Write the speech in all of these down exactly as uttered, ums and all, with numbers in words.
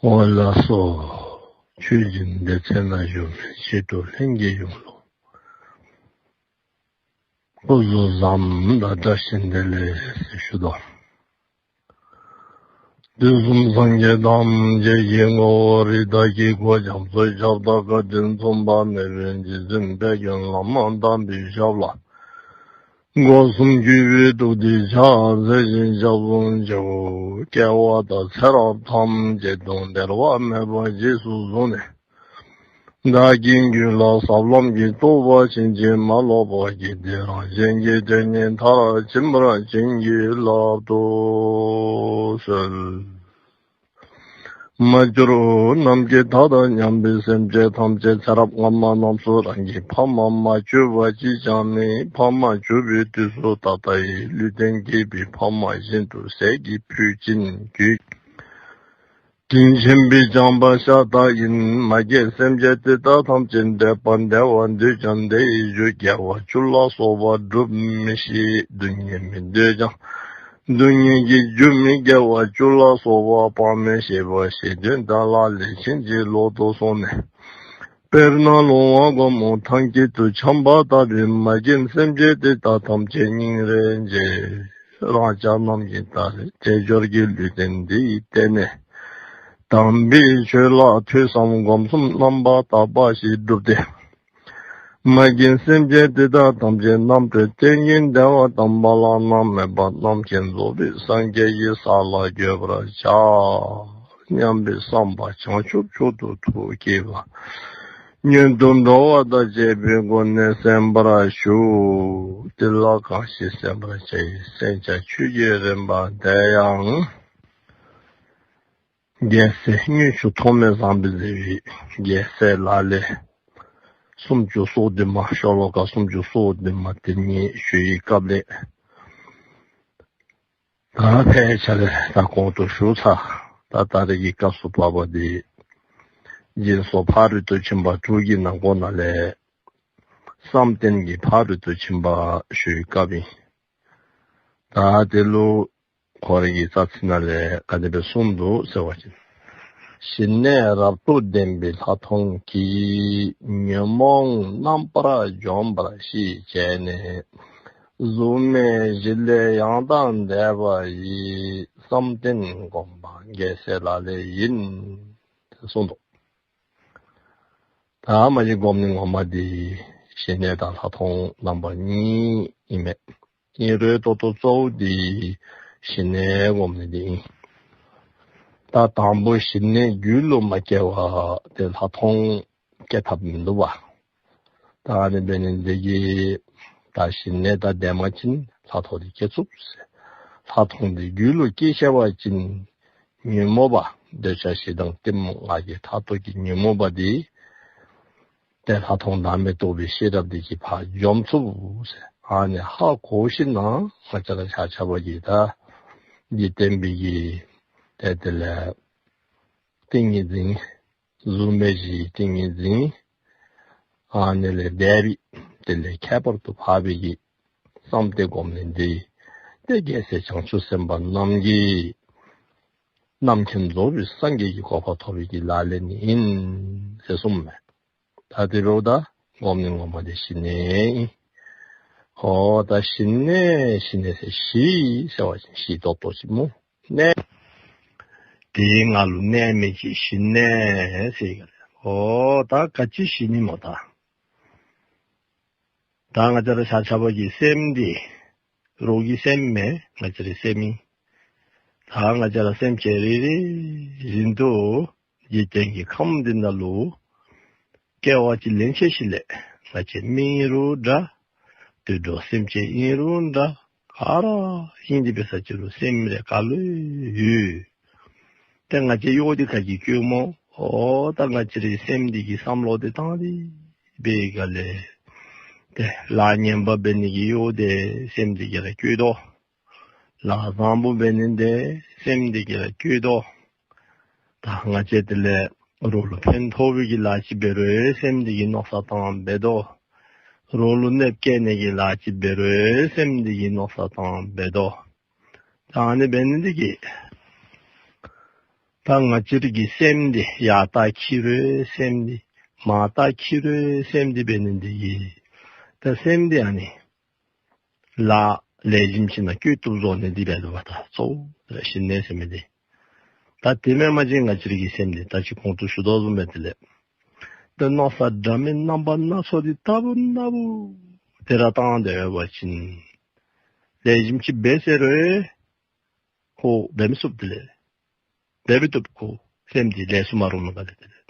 འོ་ལགས་སོ། ཆོས་སྦྱིན་སྡེ་ཚན་ནང་བཞུགས་མི་ཆོས་གྲོགས་ལྷན་རྒྱས་ཡོངས་ལུ་སྐུ་གཟུགས་བཟང་དང་བཀྲ་ཤིས་བདེ་ལེགས་ཟེར་ཞུ་དོ། དུས་གསུམ་སངས་རྒྱས་ཐམས་ཅད་ཀྱི་ངོ་བོ་རིགས་བདག་གི་གོ་ཆ་ཚོགས་ཞབས་དང་བཀའ་དྲིན་མཚུངས་པ་མེད་པའི་རྗེ་བཙུན་དཔལ་མགོན་བླ་མ་དམ་པའི་ཞབས་ལ། སྒོ་གསུམ་གུས་པས་བཏུད་དེ་ཕྱག་འཚལ་ཞིང་སྐྱབས་སུ་མཆིའོ། སྐྱེ་བ་དང་ཚེ་རབས་ཐམས་ཅད་དུ་འབྲལ་བ་མེད་པར་རྗེས་སུ་བཟུང་ནས། བདག་གི་རྒྱུད་ལ་ཟབ་ལམ་གྱི་རྟོགས་པ་ཕྱིན་ཅི་མ་ལོག་པ་གིས་བདེ་རང་གཞན་གྱི་དོན་གཉིས་མཐར་ཕྱིན་པར་བྱིན་གྱིས་བརླབ་ཏུ་གསོལ། མ་གྱུར་ནམ་མཁའི་མཐའ་དང་མཉམ་པའི་སེམས་ཅན་ཐམས་ཅད་ཚེ་རབས་སྔ་མ་རྣམས་སུ་རང་གི་ཕ་མ་མ་གྱུར་པ་གཅིག་ཀྱང་མེད། ཕ་མ་གྱུར་པའི་དུས་སུ་ད་ལྟའི་ལུས་རྟེན་བསྐྱེད་པའི་ཕ་མ་བཞིན་དུ་ཟས་ཀྱི་ཕུད་བྱིན་གྱིས་དྲིན་ཆེན་པོས་བསྐྱངས་པ་ཤ་སྟག་ཡིན། མ་རྒན་སེམས་ཅན་དེ་དག་ཐམས་ཅད་འདོད་པ་བདེ་བ་འདོད་ཀྱང་བདེ་བའི་རྒྱུ་དགེ་བ་བཅུ་ལ་སོགས་པ་སྒྲུབ་མི་ཤེས། སྡུག་བསྔལ་མི་འདོད་ཀྱང་སྡུག་བསྔལ་གྱི་རྒྱུ་མི་དགེ་བ་བཅུ་ལ་སོགས་པ་སྤང་མི་ཤེས་པར་ཞེ་འདོད་དང་ལག་ལེན་ཕྱིན་ཅི་ལོག་ཏུ་སོང་ནས། དཔེར་ན་ལོང་བ་སྒོར་མོ་ཐང་དཀྱིལ་དུ་འཁྱམས་པ་ལྟ་བུའི་མ་རྒན་སེམས་ཅན་དེ་དག་ཐམས་ཅད་སྙིང་རེ་རྗེ། རང་ཅག་རྣམས་ཀྱི་ད་རེས་དལ་འབྱོར་གྱི་ལུས་རྟེན་འདི་ཡི་སྟེང་ནས་དམ་པའི་ཆོས་ལ་ཐོས་བསམ་སྒོམ་གསུམ་རྣམ་པར་དག་པ་ཞིག་བསྒྲུབས་ཏེ། མ་རྒན་སེམས་ཅན་དེ་དག་ཐམས་ཅད་རྣམ་གྲོལ་ཏིང་ངེ་འཛིན་བདེ་བ་དམ་པ་བླ་ན་མེད་པ་རྣམ་མཁྱེན་རྫོགས་པའི་སངས་རྒྱས་ཀྱི་ས་ལ་འགོད་པར་བྱ་སྙམ་པའི་བསམ་པ་བྱང་ཆུབ་མཆོག་ཏུ་ཐུགས་བསྐྱེད་པ། སྔོན་དུ་འགྲོ་བ་དང་བཅས་པའི་སྒོ་ནས་གསན་པར་ཞུ། དེ་ལ་གང་ཞིག་གསན་པར་བྱ་ཡི། གསན་བྱ་ཆོས་ཀྱི་རིམ་པ་འདི་ཡང་རྒྱལ་སྲས་དངུལ་ཆུ་ཐོགས་མེད་བཟང་པོས་མཛད་པའི་རྒྱལ་སྲས་ལག་ལེན་སུམ་ཅུ་སོ་བདུན་མ་ཤོ་ལོ་ཀ་སུམ་ཅུ་སོ་བདུན་མ་དེ་ཉིད་ཞུ་བའི་སྐབས་ལས། ད་ཕལ་ཆེར་ད་གོང་དུ་ཞུ་ཚར། ད་ད་རེས་ཀྱི་སྐབས་སུ་བབ་པ་འདི་སྦྱིན་སོགས་ཕ་རོལ་ཏུ་ཕྱིན་པ་དྲུག་གི་ནང་ཁོངས་ནང་ལས་བསམ་གཏན་གྱི་ཕ་རོལ་ཏུ་ཕྱིན་པ་ཞུ་བའི་སྐབས་ཨིན། ད་དེ་ལུ་ཁོ་རའི་གི་རྩ་ཚིག་ནང་ལས་ག་དེ་སྦེ་གསུངས་འདུག་ཟེར་བ་ཅིན། ཞི་གནས་རབ་ཏུ་ལྡན་པའི་ལྷག་མཐོང་གིས། ཉོན་མོངས་རྣམ་པར་འཇོམས་པར་ཤེས་བྱས་ནས། གཟུགས་མེད་གཞི་ལས་ཡང་དག་འདས་པ་ཡི། བསམ་གཏན་སྒོམ་པ་རྒྱལ་སྲས་ལག་ལེན་ཡིན། ཟེར་གསུངས་འདུག། ད་མ་གཞི་སྒོམ་ནི་ངོ་མ་འདི་ཞི་གནས་དང་ལྷག་མཐོང་རྣམ་པ་གཉིས་ཨིན་མས། ཨིན་རུང་ད་ལྟོ་གཙོ་བོ་འདི་ཞི་གནས་སྒོམ་ནི་འདི་ཨིན། ད་དང་པོ་ཞི་གནས་རྒྱུད་ལུ་མ་སྐྱེ་བར་ཏེ་ལྷག་མཐོང་སྐྱེ་ཐབས་མིན་འདུག་པ། ད་ཨ་ནི་འབད་ནི་འདི་གིས་ད་ཞི་གནས་དང་ལྡན་པ་ཅིན་ལྷག་མཐོང་འདི་སྐྱེ་ཚུགས་ཟེར། ལྷག་མཐོང་འདི་རྒྱུད་ལུ་སྐྱེས་ཤེས་པ་ཅིན་ཉོན་མོངས་པ་འདོད་ཆགས་ཞེ་སྡང་གཏི་མུག་ང་རྒྱལ་མཐར་ཐུག་གི་ཉོན་མོངས་པ་འདི་ཏེ་ལྷག་མཐོང་བདག་མེད་རྟོགས་པའི་ཤེས་རབ་འདི་གིས་ཕར་འཇོམས་ཚུགས་ཟེར། ཨ་ནི་ཧ་གོ་ཞིན་ན་ང་བཅས་ར་ཆ་ཁྱབ་ཀྱིས་ད་འཇིག་རྟེན་པའི་གི་ཏེ་དེ་ལས་ཏིང་ངེ་འཛིན་གཟུགས་མེད་གཞིའི་ཏིང་ངེ་འཛིན་ཨ་ནི་ལས་འདས་པའི་དེ་ལས་ཁྱད་པར་དུ་འཕགས་པའི་གི་བསམ་གཏན་སྒོམ་ནི་འདི་ཏེ་རྒྱལ་སྲས་བྱང་ཆུབ་སེམས་དཔའ་རྣམས་ཀྱིས་རྣམ་མཁྱེན་རྫོགས་པའི་སངས་རྒྱས་ཀྱི་གོ་འཕང་ཐོབ་པའི་གི་ལག་ལེན་ཨིན་ཟེར་གསུངས་མས། ད་དེ་འབདཝ་ད་སྒོམ་ནི་ངོ་མ་འདི་ཞི་གནས་ཨིན། ཨོ་ད་ཞི་གནས་ཞི་གནས་ཟེར་ཞི་ཟེར་བ་ཅིན་ཞི་ཏོག་ཏོ་ཅིག་སྨོ། གནས། དེའི་ངང་ལུ་གནས་མི་ཅིག་ཞི་གནས་ཟེར་ག་ལས། ཨོ་ད་ག་ཅི་ཞི་ནི་སྨོ་ད། ད་ང་བཅས་ར་ཆ་ཁྱབ་ཀྱི་སེམས་འདི་རོགས་ཀྱི་སེམས་མེན། ང་བཅས་རའི་སེམས་ཨིན། ད་ང་བཅས་ར་སེམས་ཅན་རེ་རེ་བཞིན་དུ་འཇིག་རྟེན་གྱི་ཁམས་འདི་ནང་ལུ་སྐྱེ་བ་ཅིག་ལེན་ཆེ་ཞིནམ་ལས་ང་བཅས་མི་ཨིན་རུང་འདྲ། དུད་འགྲོ་སེམས་ཅན་ཨིན་རུང་འདྲ། ག་ར་ཨིན། དེ་འབད་ས་ཅིག་རུང་སེམས་རེ་ག་ལུ་ཡོད། ཏེ་ང་བཅས་གཡོག་འདི་ག་གིས་བསྐྱོད་སྨོ། ཨོ་ད་ང་བཅས་རའི་སེམས་འདི་གིས་བསམ་བློ་འདི་བཏང་སྟེ་འབད་ག་ལས། ཏེ་ལཱ་ངན་པ་འབད་ནི་གི་གཡོག་འདི་སེམས་འདི་གིས་ར་བསྐྱོད་དོ། ལཱ་བཟང་པོ་འབད་ནི་འདི་སེམས་འདི་གིས་ར་བསྐྱོད་དོ། ད་ང་བཅས་དེ་ལས་རོགས་ལུ་ཕན་ཐོགས་པའི་གི་ལཱ་ཅིག་འབད་རུང་སེམས་འདི་གིས་མནོ་བསམ་བཏང་འབད་དོ། རོགས་ལུ་གནོདཔ་བཀལ་ནི་གི་ལཱ་ཅིག་འབད་རུང་སེམས་འདི་གིས་མནོ་བསམ་བཏང་འབད་དོ། ད་ཨ་ནི་འབད་ནི་འདི་གིས་ ད་ང་བཅས་ར་གི་སེམས་འདི་ཡར་ལྟ་འཁྱེར་བའི་སེམས་འདི་མར་ལྟ་འཁྱེར་བའི་སེམས་འདི་འབད་ནི་འདི་གིས་ད་སེམས་འདི་ཨ་ནི་ལཱ་ལེགས་ཤོམ་ཅིག་ནང་བཀོལ་བཏུབ་བཟོ་ནི་འདི་འབད་དོ་བ། ད་གཙོ་བོ་ར་ཞི་གནས་ཟེར་མི་འདི། ད་དེ་མེན་པ་ཅིན་ང་བཅས་ར་གི་སེམས་འདི་ད་ཅི་གོང་དུ་ཞུ་དོ་བཟུམ་སྦེ་དེ་ལས་ད་མནོ་བསམ་འདྲ་མིན་རྣམ་པ་སྣ་ཚོགས་འདི་ལྟ་བུ་ལྟ་བུ་དེ་ར་བཏང་སྡོད་པ་ཅིན་ལེགས་ཤོམ་ཅིག་འབད་ཟེར་རུང་ཁོ་འབད་མི་ཚུགས། དེ་ལས་འབད་མི་བཏུབ། ཁོ་སེམས་འདི་ལེགས་སུ་མ་རུང་ནི་ག་ལས་དེ་ལས།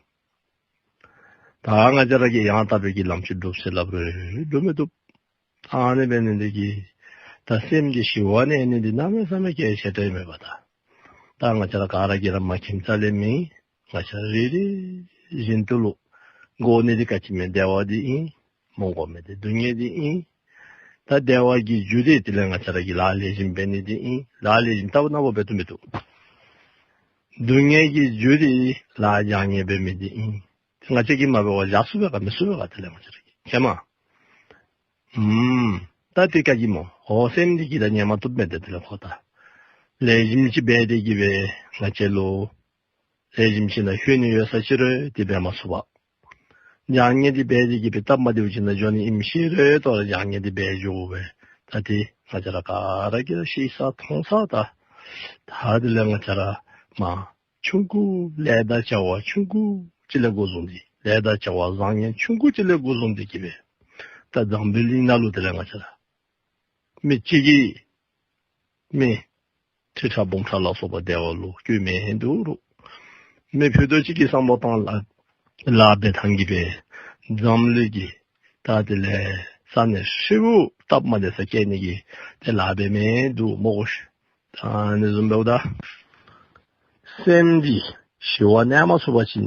ད་ང་བཅས་ར་གིས་ཡང་དག་པའི་གི་ལམ་ཅིག་སྒྲུབ་ཟེར་སླབ་རུང་སྒྲུབ་མི་བཏུབ། ཨ་ནི་འབད་ནི་འདི་གིས་ད་སེམས་འདི་ཞི་བར་གནས་ནི་འདི་གནམ་མེད་ས་མེད་གལ་ཆེ་དྲགས་ཨིན་མས་པ། ད་ད་ང་བཅས་ར་ག་ར་གིས་ར་མ་མཁྱེནམ་རྩ་ལས་མེད། ང་བཅས་ར་རེ་རེ་བཞིན་དུ་ལུ་དགོ་ནི་འདི་ག་ཅི་སྨོ། བདེ་བ་འདི་ཨིན། མི་དགོ་མི་འདི་སྡུག་བསྔལ་འདི་ཨིན། ད་བདེ་བ་གི་རྒྱུ་འདི་དེ་ལས་ང་བཅས་ར་གིས་ལཱ་ལེགས་ཤོམ་འབད་ནི་འདི་ཨིན། ལཱ་ལེགས་ཤོམ་ལྟ་བུ་ན་བུ་འབད་བཏུབ་མི་བཏུབ། སྡུག་བསྔལ་གྱི་རྒྱུ་འདི་ལཱ་བྱང་ཉེས་འབད་མི་འདི་ཨིན། ང་བཅས་ཀྱིས་མ་འབད་བར་བཞག་ཚུགས་པས་ག། མི་ཚུགས་པས་ག། དེ་ལས་ང་བཅས་ར་གིས་ཁྱེད་མ་ཨུམ། ད་དེ་ག་གིས་སྨོ། འོ་སེམས་འདི་གིས་ད་ཉན་མ་བཏུབ་མས། དེ་དེ་ལས་ཁོ་ད་ལེགས་ཤོམ་ཅིག་འབད་དེ་གིས་སྦེ་ང་བཅས་ལུ་ལེགས་ཤོམ་ཅིག་ནང་ལྷོད་ནི་ཡོད་ས་ཅིག་རུང་དེ་འབད་མ་ཚུགས་པར་བྱང་ཉེས་འདི་འབད་དེ་གིས་སྦེ་སྟབས་མ་བདེཝ་ཅིག་ནང་འགྱོ་ནི་ཨིནམ་ཤེས་རུང་ད་རུང་བྱང་ཉེས་འདི་འབད་འགྱོ་བས། ད་དེ་ང་བཅས་ར་ག་ར་གིས་ར་ཤེས་ས་མཐོང་ས། ད་ད་དེ་ལས་ང་བཅས་ར་མ་ཆུང་ཀུ་ལས་དང་བྱ་བ་ཆུང་ཀུ་ཅིག་ལས་འགོ་བཟུང་སྟེ་ལས་དང་བྱ་བ་བཟང་ངན་ཆུང་ཀུ་ཅིག་ལས་འགོ་བཟུང་སྟེ་གིས་སྦེ་ད་འཛམ་བུ་གླིང་ནང་ལུ་དེ་ལས་ང་བཅས་ར་མི་གཅིག་གིས་མི་ཁྲི་ཕྲག་འབུམ་ཕྲག་ལ་སོགས་པ་བདེ་བ་ལུ་བཀོད་མི་འདུག་རུང་མི་ཕུད་རྡོག་གཅིག་གི་བསམ་བློ་བཏང་ལཱ་ལཱ་འབད་ཐངས་ཀྱིས་སྦེ་འཛམ་གླིང་གི་ད་དེ་ལས་ས་གནས་ཧྲིལ་བུ་སྟབས་མ་བདེ་ས་བསྐྱལ་ནི་གི་དེ་ལཱ་འབད་མི་འདུག་སྨོ་གོ་ཤིག། ད་ཨ་ནི་བཟུམ་འབདཝ་ད་སེམས་འདི་ཞི་བར་གནས་མ་ཚུགས་པ་ཅིན་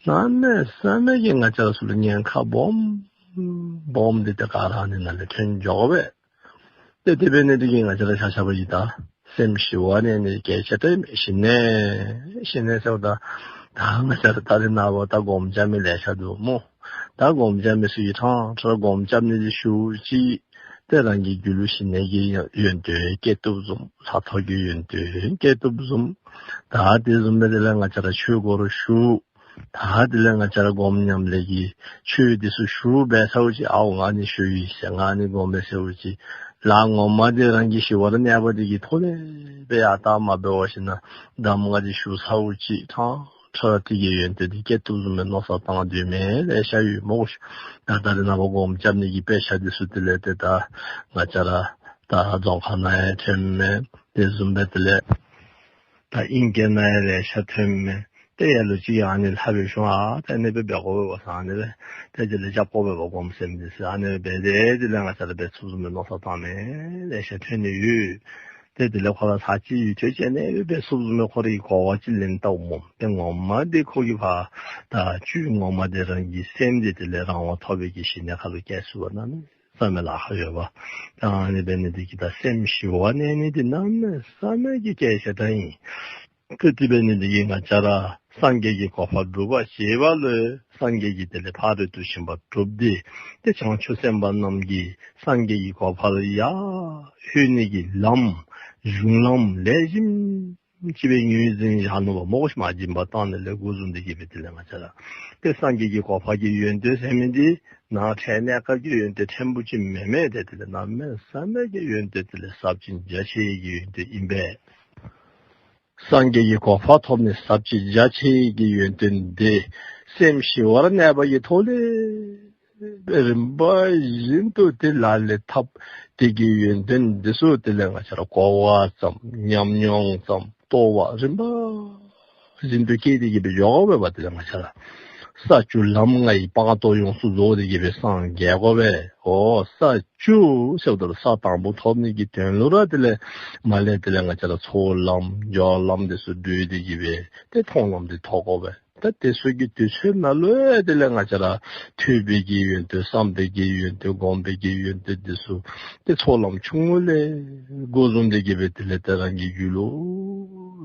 གནམ་མེད་ས་མེད་ཀྱི་ང་བཅས་ར་ཚུ་ལུ་ཉེན་ཁ་སྦོམ་སྦོམ་འདི་ཏེ་ག་ར་ཨ་ནི་ནང་ལས་ཐོན་འགྱོ་དགོ་པས། ཏེ་དེ་འབད་ནི་འདི་གིས་ང་བཅས་ར་ཆ་ཁྱབ་ཀྱིས་ད་སེམས་ཞི་བར་གནས་ནི་གལ་ཆེ་དྲགས་ཨིན་མས། ཞི་གནས་ཞི་གནས་ཟེརཝ་ད་ད་ང་བཅས་ར་ད་རེས་ནངས་པ་ད་སྒོམ་རྐྱབ་མི་ལེ་ཤ་འདུག་སྨོ། ད་སྒོམ་རྐྱབ་མི་ཚུ་གིས་ཕྲང་ཕྲང་སྒོམ་རྐྱབ་ནི་འདི་ཞུ་ཅི། ཏེ་རང་གི་རྒྱུད་ལུ་ཞི་གནས་ཀྱི་ཡོན་ཏན་སྐྱེ་བཏུབ་བཟུམ་ལྷག་མཐོང་གི་ཡོན་ཏན་སྐྱེ་བཏུབ་བཟུམ། ད་དེ་བཟུམ་སྦེ་དེ་ལས་ང་བཅས་ར་ཆོས་སྒོ་རུ་ཞུགས། ད་དེ་ལས་ང་བཅས་ར་སྒོམ་ཉམས་ལེན་གྱི་ཆོས་འདི་ཚུ་ཞུ་འབད་ཚརཝ་ཅིག་ཨའོ་ང་ནི་ཞུ་ཡི་ཟེར་ང་ནི་སྒོམ་མས་ཟེརཝ་ཅིག་ལཱ་ངོ་མ་འདི་རང་གི་ཞི་བར་གནས་པ་འདི་གི་ཐོག་ལས་སྦེ་ཡར་ལྟ་མ་འབད་བར་ཞིན་ན་གདམས་ངག་འདི་ཞུ་ཚརཝ་ཅིག་ཕྲང་ཕྲང་དེ་གི་ཡོན་ཏན་འདི་སྐྱེ་བཏུབ་བཟུམ་སྦེ་མནོ་བསམ་བཏང་སྡོད་མི་ལེ་ཤ་ཡོད་སྨོ་གོ་ཤིག། ད་ད་རེས་ནངས་པ་སྒོམ་རྐྱབ་ནི་གི་དཔེ་ཆ་འདི་ཚུ་དེ་ལས་ཏེ་ད་ང་བཅས་ར་ད་རྫོང་ཁ་ནང་ཡང་ཐོན་མས། དེ་བཟུམ་སྦེ་དེ་ལས་ད་ཨིང་སྐད་ནང་ཡང་ལེ་ཤ་ཐོན་མས། ཏེ་ལ་ལུ་ཅིག་ཨ་ནི་ལྷབ་སྦེ་ཞུ་ཨ་ད་ཨ་ནི་སྦེ་འབད་དགོ་པས་ཟེར་ཨ་ནི་སྦེ་ཏེ་དེ་ལས་རྐྱབ་དགོ་པས་སྒོམ་སེམས་འདི་ཟེར་ཨ་ནི་སྦེ་དེ་དེ་ལས་ང་བཅས་ར་འབད་ཚུགས་བཟུམ་སྦེ་མནོ་བསམ་བཏང་མི་ལེ་ཤ་ཐོན་ནི་ཡོད། ཏེ་དེ་ལས་ཁོ་ར་ཚར་གཅིག་ཡུན་ཐུང་བྱས་ནི་སྦེ་འབད་ཚུགས་བཟུམ་སྦེ་ཁོ་རའི་གོ་བ་ཅིག་ལེན་བལྟཝ་སྨོ། ཏེ་ངོ་མ་འདི་ཁོ་གིས་ཕར་ད་བཅུད་ངོ་མ་འདི་རང་གི་སེམས་འདི་དེ་ལས་རང་དབང་ཐོབ་པའི་གི་ཞི་གནས་ཁ་ལུ་སྐྱེལ་ཚུགས་པ་ན་ནི་བསམ་མི་ལཱ་ཁག་ཡོད་པ། ད་ཨ་ནི་འབད་ནི་འདི་གིས་ད་སེམས་ཞི་བར་གནས་ནི་འདི་གནམ་མེད་ས་མེད་ཀྱི་གལ་ཆེ་དྲགས་ཨིན། ཏེ་དེ་འབད་ནི་འདི་གིས་ང་བཅས་ར་སངས་རྒྱས་ཀྱི་གོ་འཕང་སྒྲུབ་པར་བྱེད་པ་ལུ་སངས་རྒྱས་ཀྱི་དེ་ལས་ཕ་རོལ་ཏུ་ཕྱིན་པ་སྒྲུབ་སྟེ་ཏེ་བྱང་ཆུབ་སེམས་དཔའ་རྣམས་ཀྱིས་སངས་རྒྱས་ཀྱི་གོ་འཕང་ལུ་ཡར་ལྷོད་ནི་གི་ལམ་གཞུང་ལམ་ལེགས་ཤོམ་ཅིག་སྦེ་ངོས་འཛིན་བཞག་ནུག་པ་སྨོ་གོ་ཤིག། མ་སྦྱིན་པ་བཏང་ནི་ལས་འགོ་བཟུང་སྟེ་གིས་སྦེ་དེ་ལས་ང་བཅས་ར་ཏེ་སངས་རྒྱས་ཀྱི་གོ་འཕང་གི་ཡོན་ཏན་ཟེར་མི་འདི་ནང་ཕྲད་གནས་སྐབས་ཀྱི་ཡོན་ཏན་ཕྲན་བུ་ཅིག་མེན་མས། ཏེ་དེ་ལས་གནམ་མེད་ས་མེད་ཀྱི་ཡོན་ཏན་དེ་ལས་ཟབ་ཅིང་རྒྱ་ཆེ་བའི་གི་ཡོན་ཏན་ཨིན་པས། སངས་རྒྱས་ཀྱི་གོ་འཕང་ཐོབ་ནི་ཟབ་ཅིང་རྒྱ་ཆེ་བའི་གི་ཡོན་ཏན་འདི་སེམས་ཞི་བར་གནས་པ་གི་ཐོག་ལས་རིམ་པ་བཞིན་དུ་ཏེ་ལག་ལེན་འཐབ། དེ་གི་ཡོན་ཏན་འདི་ཚུ་དེ་ལས་ང་བཅས་ར་གོ་བ་ཙམ་ཉམས་མྱོང་ཙམ་རྟོགས་པ་རིམ་པ་བཞིན་དུ་སྐྱེས་ཏེ་གིས་སྦེ་འགྱོ་དགོ་པས། དེ་ལས་ང་བཅས་ར་ས་བཅུ་ལམ་ལྔ་ཡི་སྤངས་རྟོགས་ཡོངས་སུ་རྫོགས་ཏེ་གིས་སྦེ་སངས་རྒྱས་དགོ་པས། འོ་ས་བཅུ་ཟེརཝ་ད་ལུ་ས་དང་པོ་ཐོབ་ནི་གི་དོན་ལུ་ར་དེ་ལས་མར་ལས་དེ་ལས་ང་བཅས་ར་ཚོགས་ལམ་སྦྱོར་ལམ་འདི་ཚུ་བགྲོད་དེ་གིས་སྦེ་ཏེ་མཐོང་ལམ་འདི་ཐོབ་དགོ་པས། ད་དེ་ཚུ་གི་དུས་ཚོད་ནང་ལུ་ཡང་དེ་ལས་ང་བཅས་ར་ཐོས་པའི་གི་ཡོན་ཏན་བསམ་པའི་གི་ཡོན་ཏན་སྒོམ་པའི་གི་ཡོན་ཏན་འདི་ཚུ་ཏེ་ཚོགས་ལམ་ཆུང་ངུ་ལས་འགོ་བཟུང་སྟེ་གིས་སྦེ་དེ་ལས་ཏེ་རང་གི་རྒྱུད་ལུ་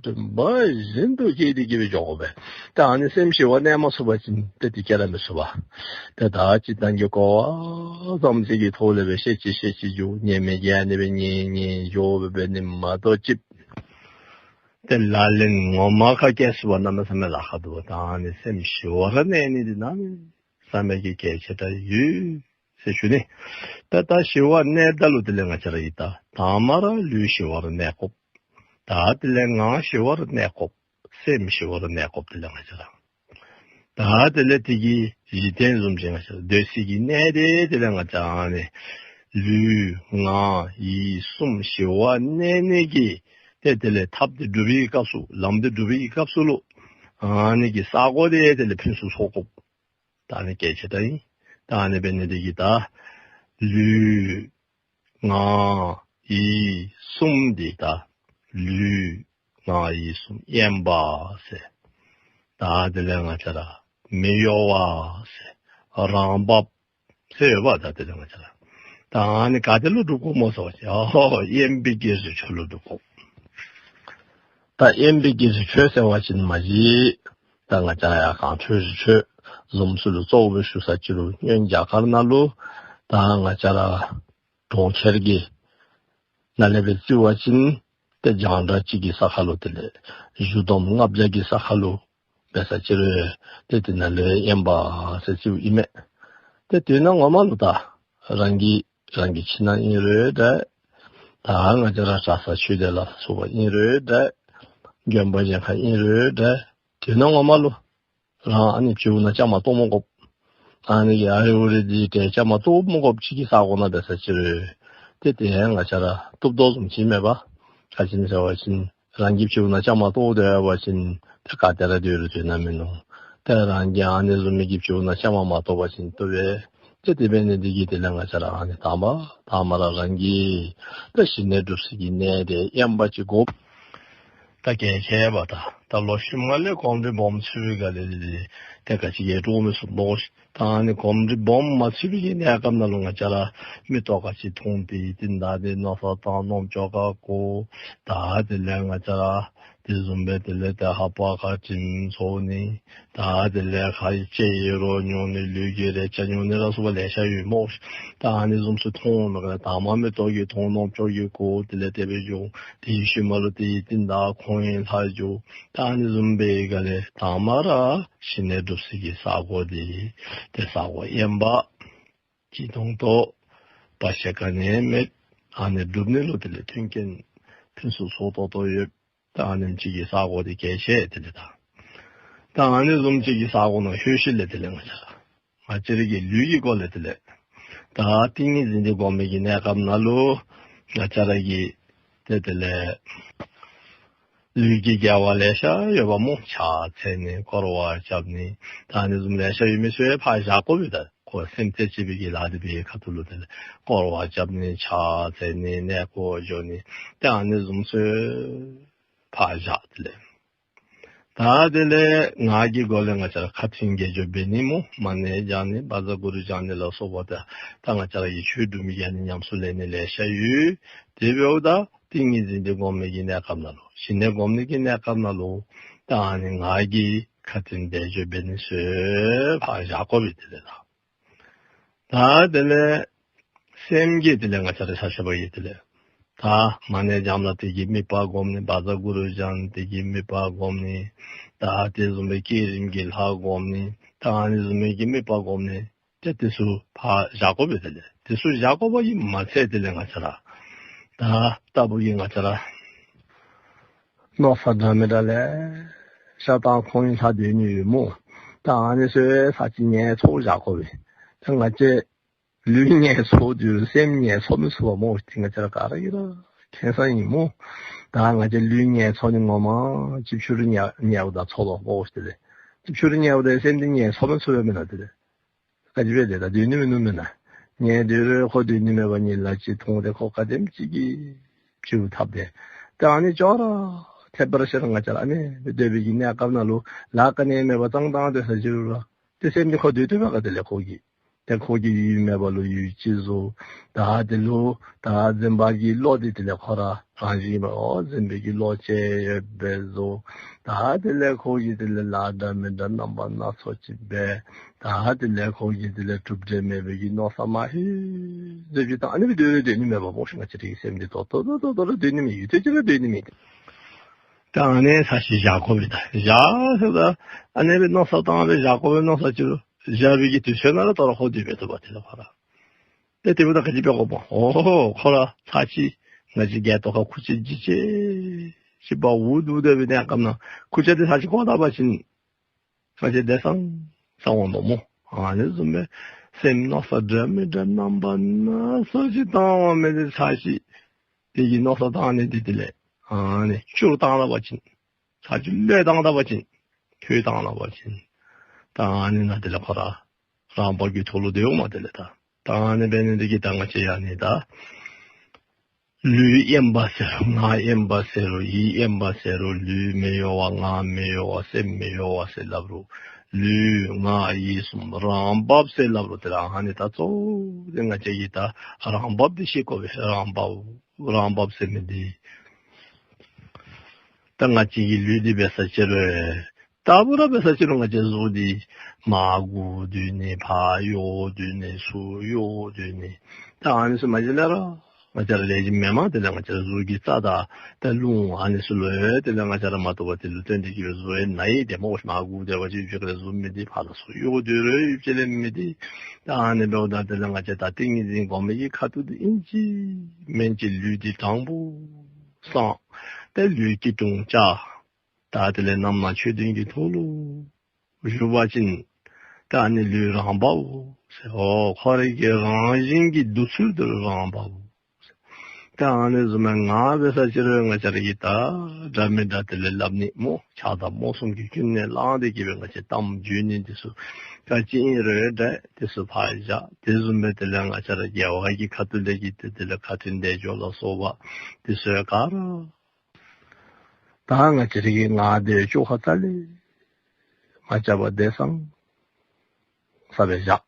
རིམ་པ་བཞིན་དུ་སྐྱེས་ཏེ་གིས་སྦེ་འགྱོ་དགོ་པས། ད་ཨ་ནི་སེམས་ཞི་བར་གནས་མ་ཚུགས་པ་ཅིན་ཏེ་དེ་སྐྱེ་ར་མི་ཚུགས་པས། ཏེ་ད་སྤྱིར་བཏང་གི་གོ་བ་ཙམ་ཅིག་གི་ཐོག་ལས་སྦེ་ཤེས་ཅི་ཤེས་ཅི་འགྱོ་ཉན་མི་གིས་ཨ་ནི་སྦེ་ཉན་ཉན་འགྱོ་སྦེ་འབད་ནི་མ་གཏོགས་ཅིག་ ཏེ་ལག་ལེན་ངོ་མ་ཁར་བཀལ་ཚུགས་པ་གནམ་མེད་ས་མེད་ལཱ་ཁག་འདུག་པ། ད་ཨ་ནི་སེམས་ཞི་བར་གནས་ནི་འདི་གནམ་མེད་ས་མེད་ཀྱི་གལ་ཆེ་དྲགས་ཡོད་ཟེར་ཞུ་ནི། ད་ད་ཞི་བར་གནསཔ་ད་ལུ་དེ་ལས་ང་བཅས་ར་གིས་ད་དང་པ་ར་ལུས་ཞི་བར་གནས་དགོཔ། ད་དེ་ལས་ངག་ཞི་བར་གནས་དགོཔ། སེམས་ཞི་བར་གནས་དགོཔ། དེ་ལས་ང་བཅས་ར་ད་དེ་ལས་དེ་གི་གཞི་རྟེན་བཟུམ་ཅིག་ང་བཅས་ར་སྡོད་སའི་གི་གནས་དེ་དེ་ལས་ང་བཅས་ར་ཨ་ནི་ལུས་ངག་ཡིད་གསུམ་ཞི་བར་གནས་ནི་གི་ཏེ་དེ་ལས་ཐབས་དེ་སྒྲུབ་པའི་སྐབས་སུ་ལམ་དེ་སྒྲུབ་པའི་སྐབས་སུ་ལུ་ཨ་ནི་གི་ས་གོ་དེ་དེ་ལས་ཕུན་སུམ་ཚོགས་དགོཔ། ད་ཨ་ནི་གལ་ཆེ་དྲགས་ཨིན། ད་ཨ་ནི་འབད་ནི་དེ་གིས་ད་ལུས་ངག་ཡིད་གསུམ་འདི་ད་ལུས་ངག་ཡིད་གསུམ་དབེན་པ་ཟེར། ད་དེ་ལས་ང་བཅས་ར་མི་གཡོ་བ་ཟེར། རང་བབས་ཟེར་ཡོདཔ། ད་དེ་ལས་ང་བཅས་ར་ད་ཨ་ནི་ག་ཏེ་ལུ་སྒྲུབ་དགོཔ་སྨོ་ཟེར་བ་ཅིན་ཨོ་དབེན་པའི་གི་རི་ཁྲོད་ལུ་སྒྲུབ་དགོཔ། ད་དབེན་པའི་གི་རི་ཁྲོད་ཟེར་བ་ཅིན་མ་གཞི་ད་ང་བཅས་ར་ཡར་གངས་ཁྲོད་རི་ཁྲོད་བཟུམ་ཚུ་ལུ་གཙོ་བོ་ཞུ་ས་ཅིག་རུང་སྔོན་རྒྱ་གར་ནང་ལུ་ད་ང་བཅས་ར་གྲོང་ཁྱེར་གྱི་ནང་ལས་འབད་བརྩི་བ་ཅིན་ཏེ་རྒྱང་གྲགས་ཅིག་གི་ས་ཁར་ལུ་དེ་ལས་གཞུ་འདོམ་ལྔ་བརྒྱ་གི་ས་ཁར་ལུ་འབད་ས་ཅིག་རུང་ཏེ་དེ་ནང་ལུ་དབེན་པ་ཟེར་བརྩིཝ་ཨིན་མས། ཏེ་དོན་ངོ་མ་ལུ་ད་རང་གི་རང་གི་ཁྱིམ་ནང་ཨིན་རུང་འདྲ། ད་ང་བཅས་ར་གྲྭ་ས་ཆོས་སྡེ་ལ་སོགས་པ་ཨིན་རུང་འདྲ། དགོན་པ་གཞན་ཁར་ཨིན་རུང་འདྲ། དོན་ངོ་མ་ལུ་རང་ཨ་ནི་སྤྱི་བོ་ནང་བཅའ་མར་གཏོགས་མི་དགོཔ། ཨ་ནི་གི་ཨ་རི་ཨུ་རི་འདི་ཏེ་བཅའ་མར་གཏོགས་མི་དགོཔ་ཅིག་གི་ས་གོ་ནང་འབད་ས་ཅིག་རུང་ཏེ་དེ་ཡང་ང་བཅས་ར་བཏུབ་དོ་བཟུམ་ཅིག་མེད་པ། ག་ཅི་སྨོ་ཟེར་བ་ཅིན་རང་གི་སྤྱི་བོ་ནང་བཅའ་མར་གཏོགས་སྡོད་པ་ཅིན་ཏེ་ག་ཏེ་ར་སྡོད་རུང་དོན་དག་མིན་ནུག། ཏེ་རང་གིས་ཨ་ནི་བཟུམ་མའི་གི་སྤྱི་བོ་ནང་བཅའ་མར་མ་གཏོགས་པ་ཅིན་བཏུབ་པས། ཏེ་དེ་འབད་ནི་དེ་གིས་དེ་ལས་ང་བཅས་ར་ཨ་ནི་དང་པ་དང་པ་ར་རང་གི་ད་ཞི་གནས་སྒྲུབ་སའི་གི་གནས་དེ་དབེན་པ་ཅིག་དགོཔ་ད་གལ་ཆེ་བས། ད་ད་ལོག་ཤུལ་མ་ལས་གོམས་འདྲིས་སྦོམ་ཚུད་པའི་སྒང་ལས་དེ་ཏེ་ག་ཅི་ཡང་འགྲུབ་མི་ཚུགས་སྨོ། ད་ཨ་ནི་གོམས་འདྲིས་སྦོམ་མ་ཚུད་པའི་གི་གནས་སྐབས་ནང་ལུ་ང་བཅས་ར་མིག་ཏོ་ག་ཅི་མཐོང་དེ་ཡི་དེ་ད་དེ་མནོ་བསམ་བཏང་རྣམ་ཅོག་ག་གོ། ད་དེ་ལས་ང་བཅས་ར་དེ་བཟུམ་སྦེ་དེ་ལས་ཏེ་ལྷ་པ་ག་ཅི་ཚོར་ནི། ད་དེ་ལས་ཁ་ཡི་ལྕེ་ཡི་རོ་མྱོང་ནི། ལུས་ཀྱི་རེག་བྱ་མྱོང་ནི་ལ་སོགས་པ་ལེ་ཤ་ཡོད་སྨོ། ད་ཨ་ནི་བཟུམ་ཚུ་མཐོང་མི་ག་ལས་དང་པ་མིག་ཏོ་གིས་མཐོང་རྣམ་ཅོག་གིས་གོ། དེ་ལས་དེ་སྦེ་འགྱོ། དེའི་ཤུལ་མ་ལུ་དེ་ཡི་དེ་ད་ཁོང་ཡི་ལྷ་འགྱོ། ད་ཨ་ནི་བཟུམ་སྦེ་ག་ལས་དང་པ་ར་ཞི་གནས་སྒྲུབ་སའི་གི་ས་གོ་དེ་ཏེ་ས་གོ་དབེན་པ་ཅིག་མཐོང་དོ། བར་ཆད་ག་ནི་ཡང་མེད། ཨ་ནི་སྒྲུབ་ནི་ལུ་དེ་ལས་མཐུན་རྐྱེན་ཕུན་སུམ་ཚོགས་ཏོག་ཏོ་ཡོད། ད་ཨ་ནེམ་ཅིག་གི་ས་གོ་དེ་གལ་ཆེ། དེ་ལས་ད་ད་ཨ་ནི་བཟུམ་ཅིག་གི་ས་གོ་ནང་ལྷོད་ཞིནམ་ལས་དེ་ལས་ང་བཅས་ར་ང་བཅས་ར་གི་ལུས་ཀྱི་སྐོར་ལས་དེ་ལས་ད་ཏིང་ངེ་འཛིན་དེ་སྒོམ་མི་གི་གནས་སྐབས་ནང་ལུ་ང་བཅས་ར་གི་ཏེ་དེ་ལས་ལུས་ཀྱི་དགེ་བ་ལེ་ཤ་ཡོདཔ་སྨོ། ཕྱག་འཚལ་ནི་བསྐོར་བ་རྐྱབ་ནི་ད་ཨ་ནི་བཟུམ་ལེ་ཤ་ཡོད་མི་ཚུ་ཡང་ཕར་བཞག་དགོ་པས། ད་ཁོ་སེམས་རྩེ་གཅིག་པའི་གི་ལཱ་དེ་འབད་བའི་ཁ་ཐུག་ལུ་དེ་ལས་བསྐོར་བ་རྐྱབ་ནི་ཕྱག་འཚལ་ནི་གནས་སྐོར་འགྱོ་ནི་ད་ཨ་ནི་བཟུམ་ཚུ་ཕར་བཞག་དེ་ལས་ད་དེ་ལས་ངག་གི་སྒོ་ལས་ང་བཅས་ར་ཁ་ཏོན་དགེ་སྦྱོར་འབད་ནི་སྨོ། མ་ཎི་བགྱང་ནི་བཛྲ་གུ་རུ་བགྱང་ནི་ལ་སོགས་པ་ད་ད་ང་བཅས་ར་གི་ཆོས་སྒྲུབ་མི་གི་ཨ་ནི་ཉམས་སུ་ལེན་ནི་ལེ་ཤ་ཡོད། དེ་འབདཝ་ད་ཏིང་ངེ་འཛིན་དེ་སྒོམ་མི་གི་གནས་སྐབས་ནང་ལུ་ཞི་གནས་སྒོམ་ནི་གི་གནས་སྐབས་ནང་ལུ་ད་ཨ་ནི་ངག་གི་ཁ་ཏོན་དགེ་སྦྱོར་འབད་ནི་ཚུ་ཕར་བཞག་དགོ་པས། དེ་ལས་ད་ད་དེ་ལས་སེམས་ཀྱི་དེ་ལས་ང་བཅས་ར་ཆ་ཆ་བ་ཡི་དེ་ལས་ད་མ་ཎི་བགྱངམ་ད་དེ་གི་དམིགས་པ་སྒོམ་ནི། བཛྲ་གུ་རུ་བགྱང་དེ་གི་དམིགས་པ་སྒོམ་ནི། ད་དེ་བཟུམ་སྦེ་བསྐྱེད་རིམ་གྱི་ལྷ་སྒོམ་ནི། ད་ཨ་ནི་བཟུམ་མའི་གི་དམིགས་པ་སྒོམ་ནི། ཏེ་དེ་ཚུ་ཕར་བཞག་དགོ་པས། དེ་ལས་དེ་ཚུ་བཞག་དགོ་པ་གིས་མ་ཚད་དེ་ལས་ང་བཅས་ར་ད་ལྟ་བུ་གི་ང་བཅས་ར་མནོ་བསམ་འདྲ་མི་འདྲ་ལེ་ཤ་བཏང་ཁོང་གི་ལྷ་སྡོད་ནི་ཡོད་སྨོ། ད་ཨ་ནི་ཚུ་ཚར་གཅིག་ངལ་འཚོ་བཞག་དགོ་པས། ད་ང་བཅས་ལུས་ངལ་འཚོ་དེ་རུང་སེམས་ངལ་འཚོ་མི་ཚུགས་པས་སྨོ། དེ་ང་བཅས་ར་ག་ར་གིས་ར་མཁྱེན་གསལ་ཨིན་སྨོ། ད་ང་བཅས་ལུས་ངལ་འཚོ་ནི་ངོ་མ་ཅིག་ཕྱི་རུ་ཉལ་ཉལཝ་ད་འཚོ་དོ་སྨོ། དེ་ལས་ཅིག་ཕྱི་རུ་ཉལཝ་ད་སེམས་འདི་ངལ་འཚོ་མི་ཚུགས་པས་མེན་ན། དེ་ལས་ག་ཅི་འབད་དེ་ད་སྡོད་ནི་མིན་ནུག་མེན་ན། ངལ་དེ་རུང་ཁོ་སྡོད་ནི་མེད་པར་གཉིད་ལམ་ཅིག་མཐོང་སྟེ་ཁོ་ག་དེམ་ཅིག་གིས་ཕྱི་རུ་འཐབ་སྟེ། ད་ཨ་ནི་ཅོག་ར་འཐད་པར་ཤེས་ར་ང་བཅས་ར་ཨ་ནི་སྡོད་པའི་གི་གནས་སྐབས་ནང་ལུ་ལཱ་ག་ནི་ཡང་མེད་པར་ཙང་ཏང་སྡོད་ས་ཅིག་རུང་ར་ཏེ་སེམས་འདི་ཁོ་སྡོད་སྡོདཔ་ག་དེ་ལས་ཁོ་གིས་ཏེ་ཁོ་གིས་ཡུལ་མེད་པ་ལུ་ཡུལ་ཅིག་བཟོ། ད་དེ་ལུ་ད་འཛིན་པ་གི་བློ་འདི་དེ་ལས་ཁོ་ར་རང་བཞིན་པའི་འོ་འཛིན་པའི་གི་བློ་ཅན་ཡོདཔ་སྦེ་བཟོ། ད་དེ་ལས་ཁོ་གིས་དེ་ལས་ལཱ་འདྲ་མི་འདྲ་རྣམ་པ་སྣ་ཚོགས་ཅིག་འབད། ད་དེ་ལས་ཁོ་གིས་དེ་ལས་གྲུབ་འབྲས་མེད་པའི་གི་མནོ་བསམ་མ་ཧེ་ཟེར་བའི་ད་ཨ་ནི་སྦེ་སྡོད་རུང་སྡོད་ནི་མེད་པ་སྨོ་ཤིག། ང་བཅས་རའི་སེམས་འདི་ཏོག་ཏོ་ཏོག་ཏོ་ཏོ་ར་སྡོད་ནི་མེད། ཡུད་ཙམ་ཅིག་ར་སྡོད་ནི་མེད། ད་ཨ་ནི་ཚར་ཅིག་བཞག་དགོ་པས། ད་བཞག་ཟེརཝ་ད་ཨ་ནི་སྦེ་མནོ་བསམ་བཏང་སྦེ་བཞག་དགོ་པས་མནོ་བསམ་ཅིག་རུང་བཞག་པའི་གི་དུས་ཚོད་ནང་ལུ་ད་རུང་ཧོ་སྡུག་མི་བཏུབ་པས། དེ་ལས་ཁོ་ར་ཏེ་དེ་འབདཝ་ད་ག་ཅི་འབད་དགོཔ་སྨོ། ཨོ་ཁོ་ར་ཚར་ཅིག་ང་བཅས་རྒྱ་ཏོ་ཁ་ཁུར་ཆ་འཇིགས་ཆེ་ཅིག་འབག་འུ་སྡུག་སྡུག་སྦེ་གནས་སྐབས་ནང་ཁུར་ཆ་འདི་ཚར་ཅིག་བཀོ་ད་པ་ཅིན་ང་བཅས་བདེ་སང་སང་འོང་དོ་སྨོ། ཨ་ནི་བཟུམ་སྦེ་སེམས་མནོ་བསམ་འདྲ་མི་འདྲ་རྣམ་པ་སྣ་ཚོགས་ཅིག་བཏང་བ་མེན་ཏེ། ཚར་ཅིག་དེ་གི་མནོ་བསམ་བཏང་ནི་འདི་དེ་ལས་ཨ་ནི་བཅུར་བཏང་ད་པ་ཅིན་ཚར་ཅིག་བློས་བཏང་ད་པ་ཅིན་ཐོས་བཏང་ད་པ་ཅིན་ད་ཨ་ནི་ནང་དེ་ལས་ཁོ་ར་རང་བབས་ཀྱི་ཐོག་ལུ་སྡོད་འོང་མས། དེ་ལས་ད་ད་ཨ་ནི་འབད་ནི་འདི་གིས་ད་ང་བཅས་ཡང་ནི་ད་ལུས་དབེན་པ་ཟེར་རུང་ངག་དབེན་པ་ཟེར་རུང་ཡིད་དབེན་པ་ཟེར་རུང་ལུས་མི་གཡོ་བ་ངག་མི་གཡོ་བ་སེམས་མི་གཡོ་བ་ཟེར་སླབ་རུང་ལུས་ངག་ཡིད་གསུམ་རང་བབས་ཟེར་སླབ་རུང་དེ་ར་ཨ་ནི་ད་གཙོ་བོ་དེ་ང་བཅས་ཀྱིས་ད་རང་བབས་འདི་ཤེས་དགོ་པས། རང་བབས་རང་བབས་ཟེར་མི་འདི་ད་ང་བཅས་ཀྱི་ལུས་འདི་འབད་ས་ཅིག་རུང་ད་ལྟ་བུ་ར་འབད་ས་ཅིག་རུང་ང་བཅས་གཟུགས་འདི་མར་སྒུར་སྡོད་ནི་ཕར་གཡོ་སྡོད་ནི་ཚུར་གཡོ་སྡོད་ནི། ད་ཨ་ནི་ཚུ་མ་གཞི་ལས་ར་ང་བཅས་ར་ལེགས་ཤོམ་མེན་མས། དེ་ལས་ང་བཅས་ར་གཟུགས་ཀྱི་རྩ་དང་ད་རླུང་ཨ་ནི་ཚུ་ལུ་ཡང་དེ་ལས་ང་བཅས་ར་མ་བཏུབ་པ་དེ་ལུ་བརྟེན་ཏེ་གིས་སྦེ་གཟུགས་ཡང་ན་ཡི། དེ་མ་གཞི་མར་སྒུར་སྡོད་པ་ཅིན་ཡུདཔ་ཅིག་ཁ་ལས་གཟུགས་མེད་དེ་ཕར་ལ་ཚུར་གཡོ་སྡོད་རུང་ཡུདཔ་ཅིག་ལས་མེད་དེ། ད་ཨ་ནི་འབདཝ་ད་དེ་ལས་ང་བཅས་ད་ཏིང་ངེ་འཛིན་སྒོམ་པའི་གི་ཁ་ཐུག་འདི་ཨིན་ཅི་མིན་ཅི་ལུས་འདི་དྲང་པོ་བསྲང་། ད་ལུས་ཀྱི་དྲུང་བཅའ། ད་དེ་ལས་རྣམ་སྣང་ཆོས་བདུན་གྱི་ཐོག་ལུ་བཞུགས་པ་ཅིན་ད་ཨ་ནི་ལུས་རང་བབས་ཟེར། ཨོ་ཁོ་རའི་གི་རང་བཞིན་གྱི་འདུག་ཚུལ་འདི་རང་བབས་ཟེར། ད་ཨ་ནི་བཟུམ་མའི་ངག་འབད་ས་ཅིག་རུང་ང་བཅས་ར་གིས་ད་འདྲ་མི་འདྲ་དེ་ལས་སླབ་ནི་སྨོ། ཆགས་སྡང་རྨོངས་གསུམ་གྱིས་ཀུན་ནས་བསླངས་ཏེ་གིས་སྦེ་ང་བཅས་གཏམ་བརྗོད་ནི་འདི་ཚུ་ག་ཅི་ཨིན་རུང་འདྲ་དེ་ཚུ་ཕར་བཞག། དེ་བཟུམ་སྦེ་དེ་ལས་ང་བཅས་ར་དགེ་བ་གི་ཁ་ཐུག་ལས་ཀྱི་དེ་དེ་ལས་ཁ་ཐུག་འདི་འཇོག་ལ་སོགས་པ་དེ་ཚུ་ག་ར་ད་ང་བཅས་ར་གི་ངག་འདི་བཅོ་ཁ་རྩ་ལས་མ་རྐྱབ་པར་བདེ་སང་ས་སྦེ་བཞག།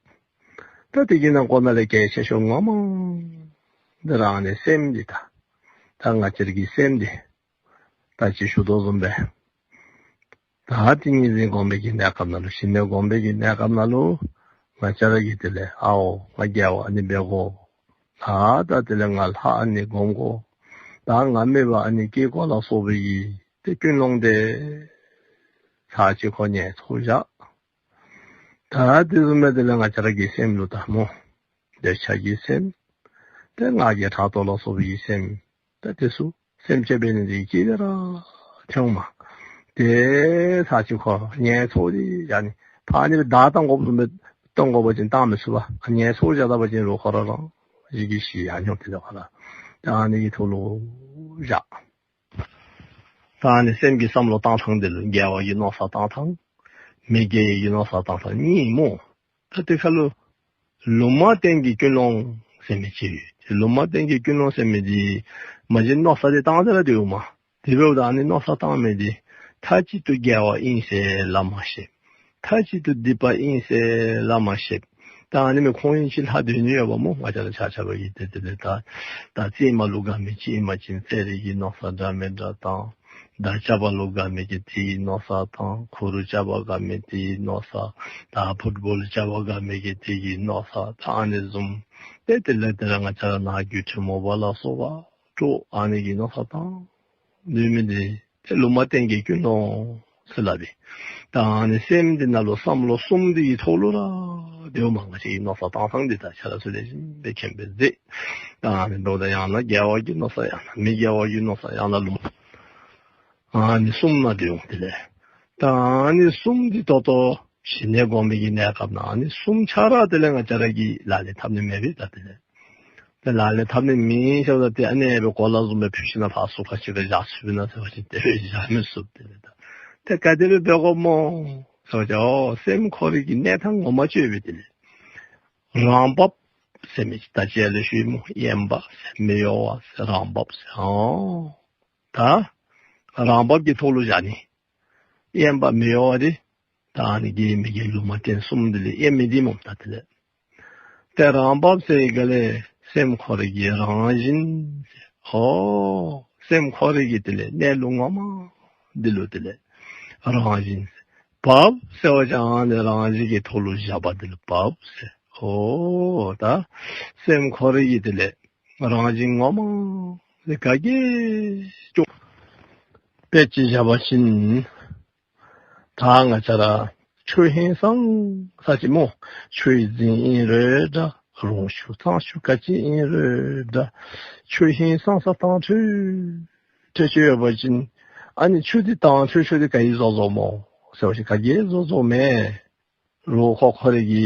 ད་དེ་གི་ནང་འཁོད་ནང་ལས་གལ་ཆེ་ཤོས་ངོ་མ་འདི་ར་ཨ་ནི་སེམས་འདི་ད་ད་ང་བཅས་ར་གི་སེམས་འདི་ད་ཅི་ཞུ་དོ་བཟུམ་སྦེ་ད་ཏིང་ངེ་འཛིན་སྒོམ་པའི་གི་གནས་སྐབས་ནང་ལུ་ཞི་གནས་སྒོམ་པའི་གི་གནས་སྐབས་ནང་ལུ་ང་བཅས་ར་གིས་དེ་ལས་ཨའོ་ང་དགེ་བ་ཨ་ནི་འབད་དགོ། ད་ད་དེ་ལས་ང་ལྷ་ཨ་ནི་སྒོམ་དགོ། ད་ང་མོས་པ་ཨ་ནི་བསྐྱེད་དགོ་ལ་སོགས་པའི་གི་ཏེ་ཀུན་སློང་དེ་ཚར་ཅིག་ཁོ་ངལ་འཚོ་བཞག། ད་དེ་བཟུམ་སྦེ་དེ་ལས་ང་བཅས་ར་གི་སེམས་ལུ་ད་སྨོ། འདོད་ཆགས་ཀྱི་སེམས། ཏེ་ང་རྒྱལ་ཕྲག་དོག་ལ་སོགས་པའི་སེམས། ད་དེ་ཚུ་སེམས་ཅན་འབད་ནི་འདི་གིས་དེ་ར་ཐོན་འོང་མས། དེ་ཚར་ཅིག་ཁོ་ངལ་འཚོ་སྟེ་ཡ་ནི་ཕར་ཨ་ནི་སྦེ་བདའ་བཏང་དགོཔ་བཟུམ་སྦེ་བཏང་དགོ་པ་ཅིན་བཏང་མི་ཚུགས་པས། ངལ་འཚོ་བཞག་ད་པ་ཅིན་རོགས་ཁོ་ར་རང་བཞིན་གྱིས་ཞི་ཡར་འགྱོ། དེ་ལས་ཁོ་ར་ད་ཨ་ནི་གི་ཐོག་ལུ་བཞག། ད་ཨ་ནི་སེམས་ཀྱི་བསམ་བློ་བཏང་ཐངས་འདི་ལུ་དགེ་བ་གི་མནོ་བསམ་བཏང་ཐངས་མི་དགེ་བའི་གི་མནོ་བསམ་བཏང་ཐངས་གཉིས་སྨོ། ད་དེ་ཁར་ལུ་ལུང་མ་བསྟན་གྱི་ཀུན་སློང་ཟེར་མི་ཅིག་ཡོད། ལུང་མ་བསྟན་གྱི་ཀུན་སློང་ཟེར་མི་འདི་མ་གཞི་མནོ་བསམ་འདི་བཏང་སྟེ་ར་སྡོད་འོང་མས། དེ་འབདཝ་ད་ཨ་ནི་མནོ་བསམ་བཏང་མི་འདི་མཐའ་གཅིག་ཏུ་དགེ་བ་ཨིན་ཟེར་སླབ་མ་ཤེས། མཐའ་གཅིག་ཏུ་སྡིག་པ་ཨིན་ཟེར་སླབ་མ་ཤེས། ད་ཨ་ནི་མི་ཁོང་ཡིན་ཅིག་ལྷག་སྡོད་ནི་ཡོདཔ་སྨོ། ང་བཅས་ར་ཆ་ཁྱབ་ཀྱིས་དེ་དེ་ལས་ད་ད་རྩེདམོ་ལུ་དགའ་མི་ཅིག་ཨིན་པ་ཅིན་རྩེད་རིགས་ཀྱི་མནོ་བསམ་འདྲ་མི་འདྲ་བཏང་། མདའ་རྐྱབ་པ་ལུ་དགའ་མི་གིས་དེ་གི་མནོ་བསམ་བཏང་། གུར་རྐྱབ་པ་དགའ་མི་དེ་གི་མནོ་བསམ། ད་ཕུཊ་བཱོལ་རྐྱབ་པ་དགའ་མི་གིས་དེ་གི་མནོ་བསམ། ད་ཨ་ནི་བཟུམ་ཏེ་དེ་ལས་དེ་ར་ང་བཅས་ར་ནང་རྒྱུ་འཕྲུལ་མ་འབད་ལ་སོགས་པ་ཏེ་ཨ་ནི་གི་མནོ་བསམ་བཏང་ནི་མི་འདི་ཏེ་ལུང་མ་བསྟན་གྱི་ཀུན་སློང་ཟེར་སླབ་ཨིན། ད་ཨ་ནི་སེམས་འདི་ནང་ལུ་བསམ་བློ་གསུམ་འདི་གི་ཐོག་ལུ་ར་སྡོད་འོང་མས། ང་བཅས་ཀྱི་མནོ་བསམ་བཏང་ཐངས་འདི་ད་ཆ་ར་ཚུ་ལེགས་ཤོམ་སྦེ་མཁྱེན་པར་མཛད། ད་ཨ་ནི་འབདཝ་ད་ཡང་ན་དགེ་བ་གི་མནོ་བསམ་ཡང་ན་མི་དགེ་བ་གི་མནོ་བསམ་ཡང་ན་ལུང་ཨ་ནི་གསུམ་ནང་སྡོད་འོང་། དེ་ལས་ད་ཨ་ནི་གསུམ་འདི་ད་ལྟོ་ཞི་གནས་སྒོམ་པའི་གི་གནས་སྐབས་ནང་ཨ་ནི་གསུམ་ཆ་ར་དེ་ལས་ང་བཅས་ར་གིས་ལག་ལེན་འཐབ་ནི་མེད་པས། ད་དེ་ལས་ཏེ་ལག་ལེན་འཐབ་ནི་མེད་ཟེརཝ་ད་ཏེ་ཨ་ནི་སྦེ་གོ་ལ་བཟུམ་སྦེ་ཕུད་ཞིན་ན་ཕར་སོ་ཁ་ཅིག་ཁར་བཞག་ཚུགས་པས་ན་ཟེར་བ་ཅིན་དེ་སྦེ་བཞག་མི་ཚུགས། དེ་ལས་ད་ཏེ་ག་དེ་སྦེ་འབད་དགོཔ་སྨོ་ཟེར་བ་ཅིན་ཨོ་སེམས་ཁོ་རའི་གི་གནས་སྟངས་ངོ་མ་བཅོས་པས། དེ་ལས་རང་བབས་ཟེར་མི་ཅིག་ད་ཅི་ཡར་ལས་ཞུ་ཡི་སྨོ། དབེན་པ་ཟེར་མི་གཡོ་བ་ཟེར་རང་བབས་ཟེར། ཨོ་ད་རང་བབས་ཀྱི་ཐོག་ལུ་བཞག་ནི། དབེན་པ་མི་གཡོ་བ་འདི་ད་ཨ་ནི་དགེ་མི་དགེ་ལུང་མ་བསྟན་གསུམ་འདི་ལས་དབེན་མི་འདི་སྨོ། ད་དེ་ལས་ཏེ་རང་བབས་ཟེར་ག་ལས་སེམས་ཁོ་རའི་གི་རང་བཞིན་ཟེར། ཧོ་སེམས་ཁོ་རའི་གི་དེ་ལས་གནས་ལུགས་ངོ་མ་འདི་ལུ་དེ་ལས་རང་བཞིན་ཟེར། བབས་ཟེར་བ་ཅིན་ཨ་ནི་རང་བཞིན་གྱི་ཐོག་ལུ་བཞག་པ་འདི་ལུ་བབས་ཟེར། ཧོ་ད་སེམས་ཁོ་རའི་གི་དེ་ལས་རང་བཞིན་ངོ་མ་འདི་ག་གིས་ཀྱང་ དཔེ་ཅིག་བཞག་པ་ཅིན་ད་ང་བཅས་ར་ཆུ་ཧིང་སངས་ས་ཅིག་སྨོ། ཆུ་ཡི་རྫིང་ཨིན་རུང་འདྲ། རོང་ཆུ་གཙང་ཆུ་ག་ཅི་ཨིན་རུང་འདྲ། ཆུ་ཧིང་སངས་ས་དྭངས་འཕྲོས་འཕྲོས་ཅིག་ཡོད་པ་ཅིན་ཨ་ནི་ཆུ་འདི་དྭངས་འཕྲོས་ཆུ་འདི་ག་གིས་བཟོ་བཟོཝ་སྨོ་ཟེར་བ་ཅིན་ག་གིས་བཟོ་བཟོཝ་མེན། རོགས་ཁོ་ཁོ་རའི་གི་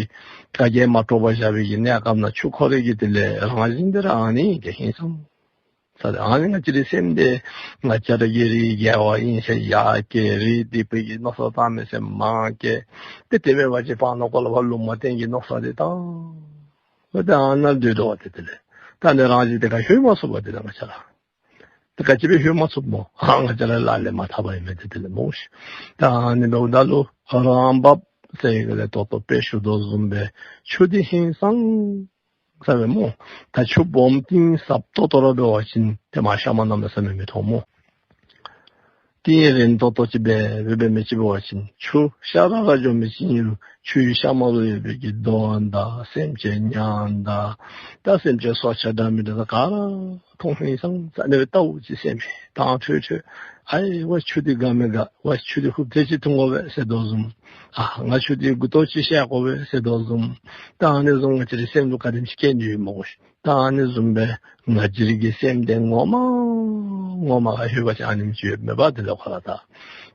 ག་གིས་མ་དཀྲོགས་པར་བཞག་པའི་གི་གནས་སྐབས་ན་ཆུ་ཁོ་རའི་གི་དེ་ལས་རང་བཞིན་དེ་ར་ཨ་ནི་དེ་ཧིང་སངས་ས་དེ། ཨ་ནི་ང་བཅས་རའི་སེམས་དེ་ང་བཅས་ར་གི་རིགས་དགེ་བ་ཨིན་ཟེར་ཡར་བསྐྱལ། རིགས་སྡིག་པའི་གི་མནོ་བསམ་བཏང་མི་ཟེར་མར་བསྐྱལ། དེ་དེ་སྦེ་འབད་བ་ཅིན་བར་ན་ཁོ་ལུ་ཕར་ལུང་མ་བསྟན་གྱི་མནོ་བསམ་དེ་བཏང་། འོ་དེ་ཨ་ནཱ་སྡོད་དོ་བ་དེ་དེ་ལས། ད་ནི་རང་བཞིན་དེ་ཁར་ལྷོད་མ་ཚུགས་པ་དེ་ལས་ང་བཅས་ར། དེ་ག་ཅི་སྦེ་ལྷོད་མ་ཚུགསཔ་སྨོ། ཨ་ང་བཅས་ར་ལཱ་ལས་མ་ཐར་བ་ཨིན་མས་དེ་དེ་ལས་སྨོ་ཤིག། ད་ཨ་ནི་འབདཝ་ད་ལུ་རང་བབས་ཟེར་ག་ལས་ད་ལྟོ་དཔེ་ཞུ་དོ་བཟུམ་སྦེ་ཆུ་འདི་ཧིང་སངས་ས་སྦེ་སྨོ། ད་ཆུ་སྦོམ་གཏིང་ཟབ་ཏོག་ཏོ་ར་འབད་བ་ཅིན་ཏེ་མར་གཤམ་མ་གནམ་མེད་ས་མེད་མི་མཐོང་སྨོ། གཏིང་རིང་ཏོག་ཏོ་ཅིག་སྦེ་འབད་འབད་མི་ཅིག་འབད་བ་ཅིན་ཆུ་ཤར་ར་ར་འགྱོ་མི་ཅིག་ཨིན་རུང་ཆུའི་གཤམ་མ་ལུ་ཡོད་པའི་གི་གདོན་དང་སེམས་ཅན་ཉམས་དང་ད་སེམས་ཅན་སྲོག་ཆགས་འདྲ་མི་འདྲ་དང་ག་ར་མཐོང་ཧིང་སངས་ས་ཨ་ནི་སྦེ་ལྟཝ་ཅིག་སེམས་དྭངས་འཕྲོས་འཕྲོས། ཨའི་ཝའི་ཆུ་འདི་དགའ་མི་དགའ། ཝའི་ཆུ་འདི་ཧུབ་ཐེངས་ཅིག་འཐུང་དགོ་པས་ཟེར་དོ་བཟུམ། ཨ་ང་ཆུ་འདི་མགུ་ཏོ་ཅིག་བཤལ་དགོ་པས་ཟེར་དོ་བཟུམ། ད་ཨ་ནི་བཟུམ་ང་བཅས་རའི་སེམས་ལུ་ག་དེམ་ཅིག་སྐྱེ་ནི་ཡོད་སྨོ་ཤིག། ད་ཨ་ནི་བཟུམ་སྦེ་ང་བཅས་རའི་གི་སེམས་དེ་ངོ་མ་ངོ་མ་ཁར་ལྷོད་པ་ཅིན་ཨ་ནེམ་ཅིག་ཡོདཔ་མས་པ་དེ་ལས་ཁོ་ར་ད།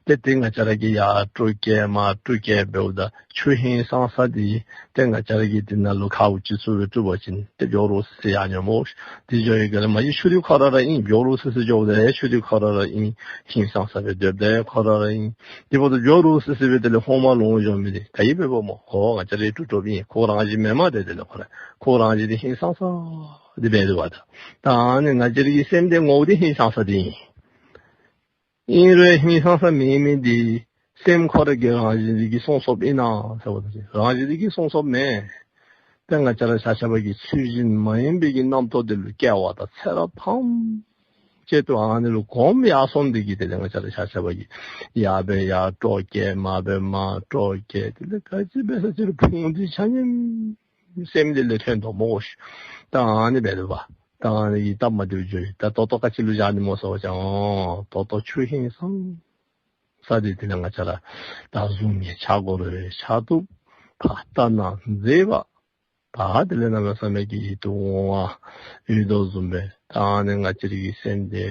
ཏེ་དེ་ང་བཅས་ར་གིས་ཡར་དཀྲོག་བསྐྱལ་མར་དཀྲོག་བསྐྱལ་འབདཝ་ད་ཆུ་ཧིང་སངས་ས་འདི་ཏེ་ང་བཅས་ར་གིས་དེ་ནང་ལུ་ཁཝ་ཅིག་ཚུ་སྦེ་དཀྲུག་པ་ཅིན་ཏེ་མགྱོགས་རུང་སི་སི་ཡར་འགྱོ་སྨོ་ཤིག། དེ་འགྱོ་བའི་སྒང་ལས་མ་གཞི་ཆུ་འདི་ཁོ་ར་ར་ཨིན། མགྱོགས་རུང་སི་སི་འགྱོཝ་ད་ཆུ་འདི་ཁོ་ར་ར་ཨིན། ཧིང་སངས་ས་སྦེ་སྡོདཔ་ད་ཁོ་ར་ར་ཨིན། དེ་འབདཝ་ད་མགྱོགས་རུང་སི་སི་སྦེ་དེ་ལས་ཧོང་མ་ལོང་འགྱོ་མི་འདི་ག་གིས་འབདཝ་སྨོ། ཁོ་ང་བཅས་ར་དཀྲུག་དཀྲུགཔ་ཨིན། ཁོ་རང་བཞིན་མེན་མས་ཏེ་དེ་ལས་ཁོ་ར་ཁོ་རང་བཞིན་འདི་ཧིང་སངས་ས་འདི་འབད་དོ་བ་ད། ད་ཨ་ནི་ང་བཅས་རའི་གི་སེམས་དེ་ངོ་བོ་འདི་ཧིང་སངས་ས་འདི་ཨིན། ཨིན་རུང་ཧིང་སངས་ས་མེན་མི་འདི་སེམས་ཁོ་ར་གི་རང་བཞིན་འདི་གིས་སོང་སོངམ་ཨིན་ན་ཟེར་བ་ཅིན་རང་བཞིན་འདི་གིས་སོང་སོངམ་མེན། ཏེ་ང་བཅས་ར་ཆ་ཁྱབ་ཀྱི་ཚུལ་བཞིན་མ་ཡིན་པའི་གི་རྣམ་རྟོག་འདི་ལུ་སྐྱེ་བ་དང་ཚེ་རབས་ཐམས་ཅད་དུ་ཨ་ནི་ལུ་གོམས་ཡར་སོང་འདི་གིས་དེ་ལས་ང་བཅས་ར་ཆ་ཁྱབ་ཀྱིས་ཡར་འབད་ཡར་དཀྲོག་བསྐྱལ་མར་འབད་མར་དཀྲོག་བསྐྱལ་དེ་ལས་ག་ཅི་འབད་ས་ཅི་རུང་ཕུང་འདི་ཆ་མཉམ་སེམས་འདི་ལས་ཐོན་དོ་སྨོ་ཤིག། ད་ཨ་ནི་འབད་དོ་བ། ད་ཨ་ནི་གིས་སྟབས་མ་བདེཝ་འགྱོ་ཡི། ད་ད་ལྟོ་ག་ཅི་ལུ་བཞག་ནི་སྨོ་ཟེར་བ་ཅིན་ཨོ་ད་ལྟོ་ཆུ་ཧིང་སངས་ས་འདི་དེ་ལས་ང་བཅས་ར་ད་བཟུམ་གྱི་ཆ་དགོ་རུང་ཆ་བཏུབ། ཕར་ལྟ་ན་མཛེས་པ། ད་དེ་ལས་གནམ་མེད་ས་མེད་ཀྱི་ཡིད་དུ་འོང་བ་ཡོད་དོ་བཟུམ་སྦེ་ད་ཨ་ནི་ང་བཅས་རའི་གི་སེམས་དེ་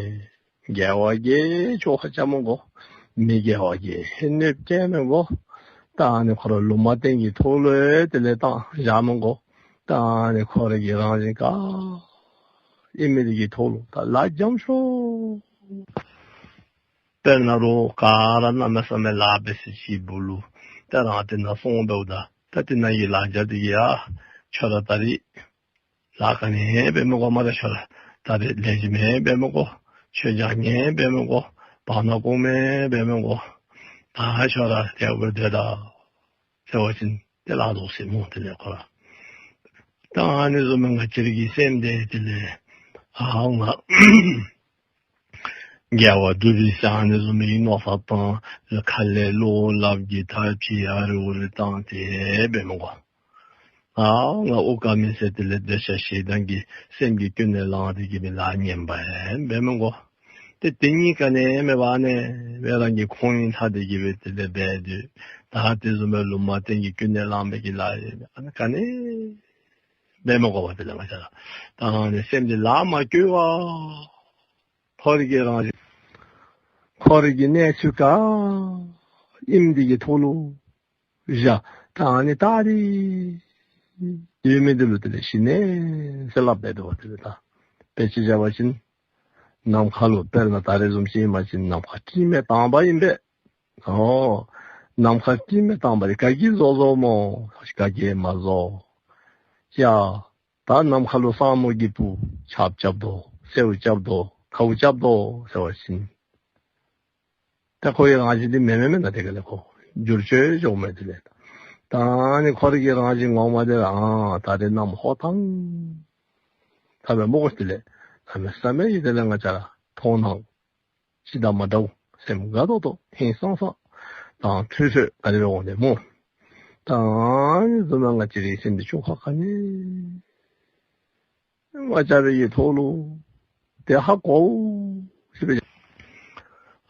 དགེ་བ་གིས་ཆོ་ག་རྐྱབ་མི་དགོ། མི་དགེ་བ་གིས་ཧེ་གནོདཔ་བཀལ་མི་དགོ། ད་ཨ་ནི་ཁོ་ར་ལུང་མ་བསྟན་གྱི་ཐོག་ལུ་དེ་ལས་བཏང་བཞག་མི་དགོ། ད་ཨ་ནི་ཁོ་ར་གི་རང་བཞིན་ག་ཨིན་མི་དེ་གི་ཐོག་ལུ་ད་ལགཔ་འཇམ་ཤོས། དཔེར་ན་རོགས་ག་ར་གནམ་མེད་ས་མེད་ལཱ་འབད་ས་ཅིག་སྦུག་ལུ་ད་རང་དེ་ནང་སོང་འབདཝ་ད་ད་དེ་ནང་གི་ལཱ་རྒྱབ་འདི་གིས་ཡ་ཁྱོད་ར་ད་རིས་ལཱ་ག་ནི་འབད་མི་དགོ། མ་ར་ཁྱོད་ར་ད་རིས་ལེགས་ཤོམ་འབད་མི་དགོ། ཆོས་རྐྱང་འབད་མི་དགོ། བར་ན་གོང་མ་འབད་མི་དགོ། ད་ཁྱོད་ར་དེ་སྦེ་སྡོད་ད་ཟེར་བ་ཅིན་དེ་ལཱ་ལོག་ཟེར་སྨོ། དེ་ལས་ཁོ་ར་ད་ཨ་ནི་བཟུམ་མའི་ང་བཅས་རའི་གི་སེམས་དེ་དེ་ལས་ཨ་ང་དགེ་བ་སྒྲུབ་པའི་ས་ཨ་ནི་བཟུམ་མའི་མནོ་བསམ་བཏང་། ཁ་ལས་བློ་སླབ་ཀྱི་ཐབས་ཅིག་ཨ་རི་འུ་རི་བཏང་སྟེ་འབད་མི་དགོ། ཨ་ང་ཨོ་ཀ་མི་ཟེར་དེ་ལས་འདོད་ཆགས་ཞེ་སྡང་གི་སེམས་ཀྱིས་ཀུན་ནས་བསླངས་ཏེ་གི་སྦེ་ལཱ་ངན་པ་འབད་མི་དགོ། ཏེ་དེ་གཉིས་ག་ནི་མེད་པར་ཨ་ནི་སྦེ་རང་གི་ཁོང་ཡིད་ལྷག་སྟེ་གི་སྦེ་དེ་ལས་འབད་དེ་ད་དེ་བཟུམ་མའི་ལུང་མ་བསྟན་གྱི་ཀུན་ནས་བསླངས་པའི་གི་ལཱ་ཨ་ནི་ག་ནི་འབད་མི་དགོ་པ། དེ་ལས་ང་བཅས་ར་ད་ཨ་ནི་སེམས་འདི་ལཱ་མ་བཀོལ་བར་ཁོ་རའི་གི་རང་བཞིན་ཁོ་རའི་གི་གནས་ཚུལ་ག་ཨིནམ་འདི་གི་ཐོག་ལུ་བཞག། ད་ཨ་ནི་ད་རིས་སྡོད་མི་འདི་ལུ་དེ་ལས་ཞི་གནས་ཟེར་སླབ་འབད་དོ་བ། དེ་ལས་ད་དཔེ་ཅིག་བཞག་པ་ཅིན་ནམ་མཁའ་ལུ་དཔེར་ན་ད་རེས་བཟུམ་ཅིག་ཨིན་པ་ཅིན་ནམ་མཁའ་སྤྲིན་མེད་དྭངས་པ་ཨིན་པས། ཨོ་ནམ་མཁའ་སྤྲིན་མེད་དྭངས་པ་འདི་ག་གིས་བཟོ་བཟོཝ་སྨོ། ག་གིས་མ་བཟོ། ཡ་ད་ནམ་མཁའ་ལུ་ས་སྨུག་གི་སྤུ་ཆརཔ་རྐྱབ་དོ། སེརཝ་རྐྱབ་དོ། ཁཝ་རྐྱབ་དོ་ཟེར་བ་ཅིན་ད་ཁོ་གི་རང་བཞིན་འདི་མེན་མེན་མེན་ན་དེ་ག་ལས་ཁོ་འགྱུར་བཅོས་འགྱོཝ་མས། དེ་ལས་ད་ཨ་ནི་ཁོ་རའི་གི་རང་བཞིན་ངོ་མ་འདི་ར་ཨ་ད་རེས་གནམ་ཧོ་ཐང་ཐ་མེད་སྨོ། དེ་ལས་གནམ་མེད་ས་མེད་ཀྱི་དེ་ལས་ང་བཅས་ར་མཐོང་སྣང་ཅིག་དང་མ་འདྲཝ་སེམས་དགའ་ཏོག་ཏོ་ཧིང་སངས་ས་དྭངས་འཕྲོས་འཕྲོས་ག་དེ་སྦེ་འོང་ནི་སྨོ། ད་ཨ་ནི་བཟུམ་མའི་ང་བཅས་རའི་སེམས་འདི་ཆུང་ཀུ་ག་ནི་མ་རྐྱབ་པའི་གི་ཐོག་ལུ་དེ་ཧ་གོ་ཟེར་བའི་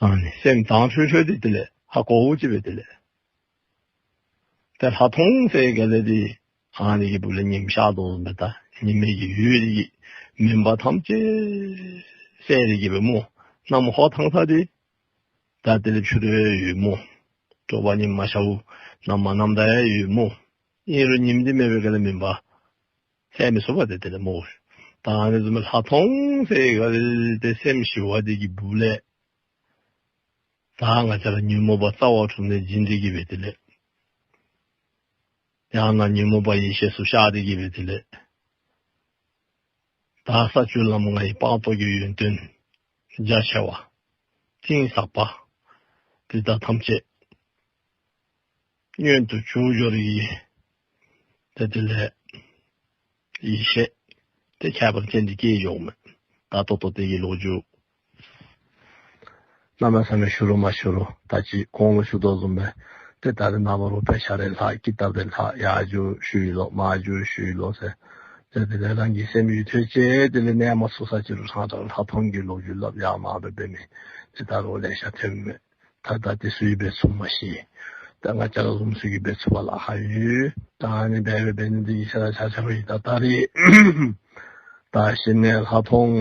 ཨ་ནི་སེམས་དྭངས་འཕྲོས་འཕྲོས་འདི་དེ་ལས་ཧ་གོ་ཅི་སྦེ་དེ་ལས། ཏེ་ལྷག་མཐོང་ཟེར་ག་ལས་འདི་ཨ་ནི་གི་སྦུག་ལས་ཉིམ་ཤར་དོ་བཟུམ་སྦེ་ད་ཉི་མའི་གི་འོད་འདི་གིས་མུན་པ་ཐམས་ཅད་བསལ་ཏེ་གི་སྦེ་སྨོ། གནམ་ཧོ་ཐང་ཐང་འདི་ད་དེ་ལས་ཕྱི་རུ་ཡོད་སྨོ། དྲོ་པ་ཉིམ་མ་ཤརཝ་གནམ་མ་གནམ་ད་ཡང་ཡོད་སྨོ། ཨིན་རུང་ཉིམ་འདི་མེད་པའི་ག་ལས་མུན་པ་བསལ་མི་ཚུགས་པས་ཏེ་དེ་ལས་སྨོ། ད་ཨ་ནི་བཟུམ་སྦེ་ལྷག་མཐོང་ཟེར་ག་ལས་ཏེ་སེམས་ཞི་བ་འདི་གི་སྦུག་ལས་ད་ང་བཅས་ར་ཉོན་མོངས་པ་རྩ་བ་གྲུབ་ནས་འབྱིན་ཏེ་གི་སྦེ་དེ་ལས་ཡང་ན་ཉོན་མོངས་པ་ཡེ་ཤེས་སུ་ཤར་ཏེ་གི་སྦེ་དེ་ལས་ད་ས་བཅུ་ལམ་ལྔའི་སྤངས་རྟོགས་ཀྱི་ཡོན་ཏན་རྒྱ་ཆེ་བ་གཏིང་ཟབ་པ་དེ་དག་ཐམས་ཅད་མངོན་དུ་གྱུར་འགྱུར་གྱི་ཏེ་དེ་ལས་ཡེ་ཤེས་དེ་ཁྱད་པར་ཅན་འདི་སྐྱེ་འགྱོཝ་མས། ད་ད་ལྟོ་དེ་གི་ལོ་རྒྱུས་གནམ་མེད་ས་མེད་ཞུ་རུང་མ་ཞུ་རུང་ད་ཅི་གོང་ལུ་ཞུ་དོ་བཟུམ་སྦེ་ཏེ་ད་རེས་ནངས་པ་རུང་དཔེ་ཆ་རེ་ལྷག་ཀི་ཏབ་རེ་ལྷག་ཡར་འགྱོ་ཤུལ་ལུ་མར་འགྱོ་ཤུལ་ལུ་ཟེར། ཏེ་དེ་ལས་རང་གི་སེམས་ཡུལ་ཐོན་ཅི་དེ་ལས་གནས་མ་ཚུགས་ས་ཅིག་རུང་ལྷག་མཐོང་གི་ལོ་རྒྱུས་སླབ་ཡར་མར་སྦེ་འབད་མི་ཏེ་ད་རུང་ལེ་ཤ་ཐོན་མས། ད་ད་དེ་ཚུ་གིས་འབད་ཚུགས་མ་ཤེས། ད་ང་བཅས་ར་བཟུམ་ཚུ་གིས་འབད་ཚུགས་པ་ལཱ་ཁག་ཡོད། ད་ཨ་ནི་སྦེ་འབད་ནི་འདི་གིས་ང་བཅས་ར་ཆ་ཁྱབ་ཀྱིས་ད་ད་རེས་ད་ཞི་གནས་ལྷག་མཐོང་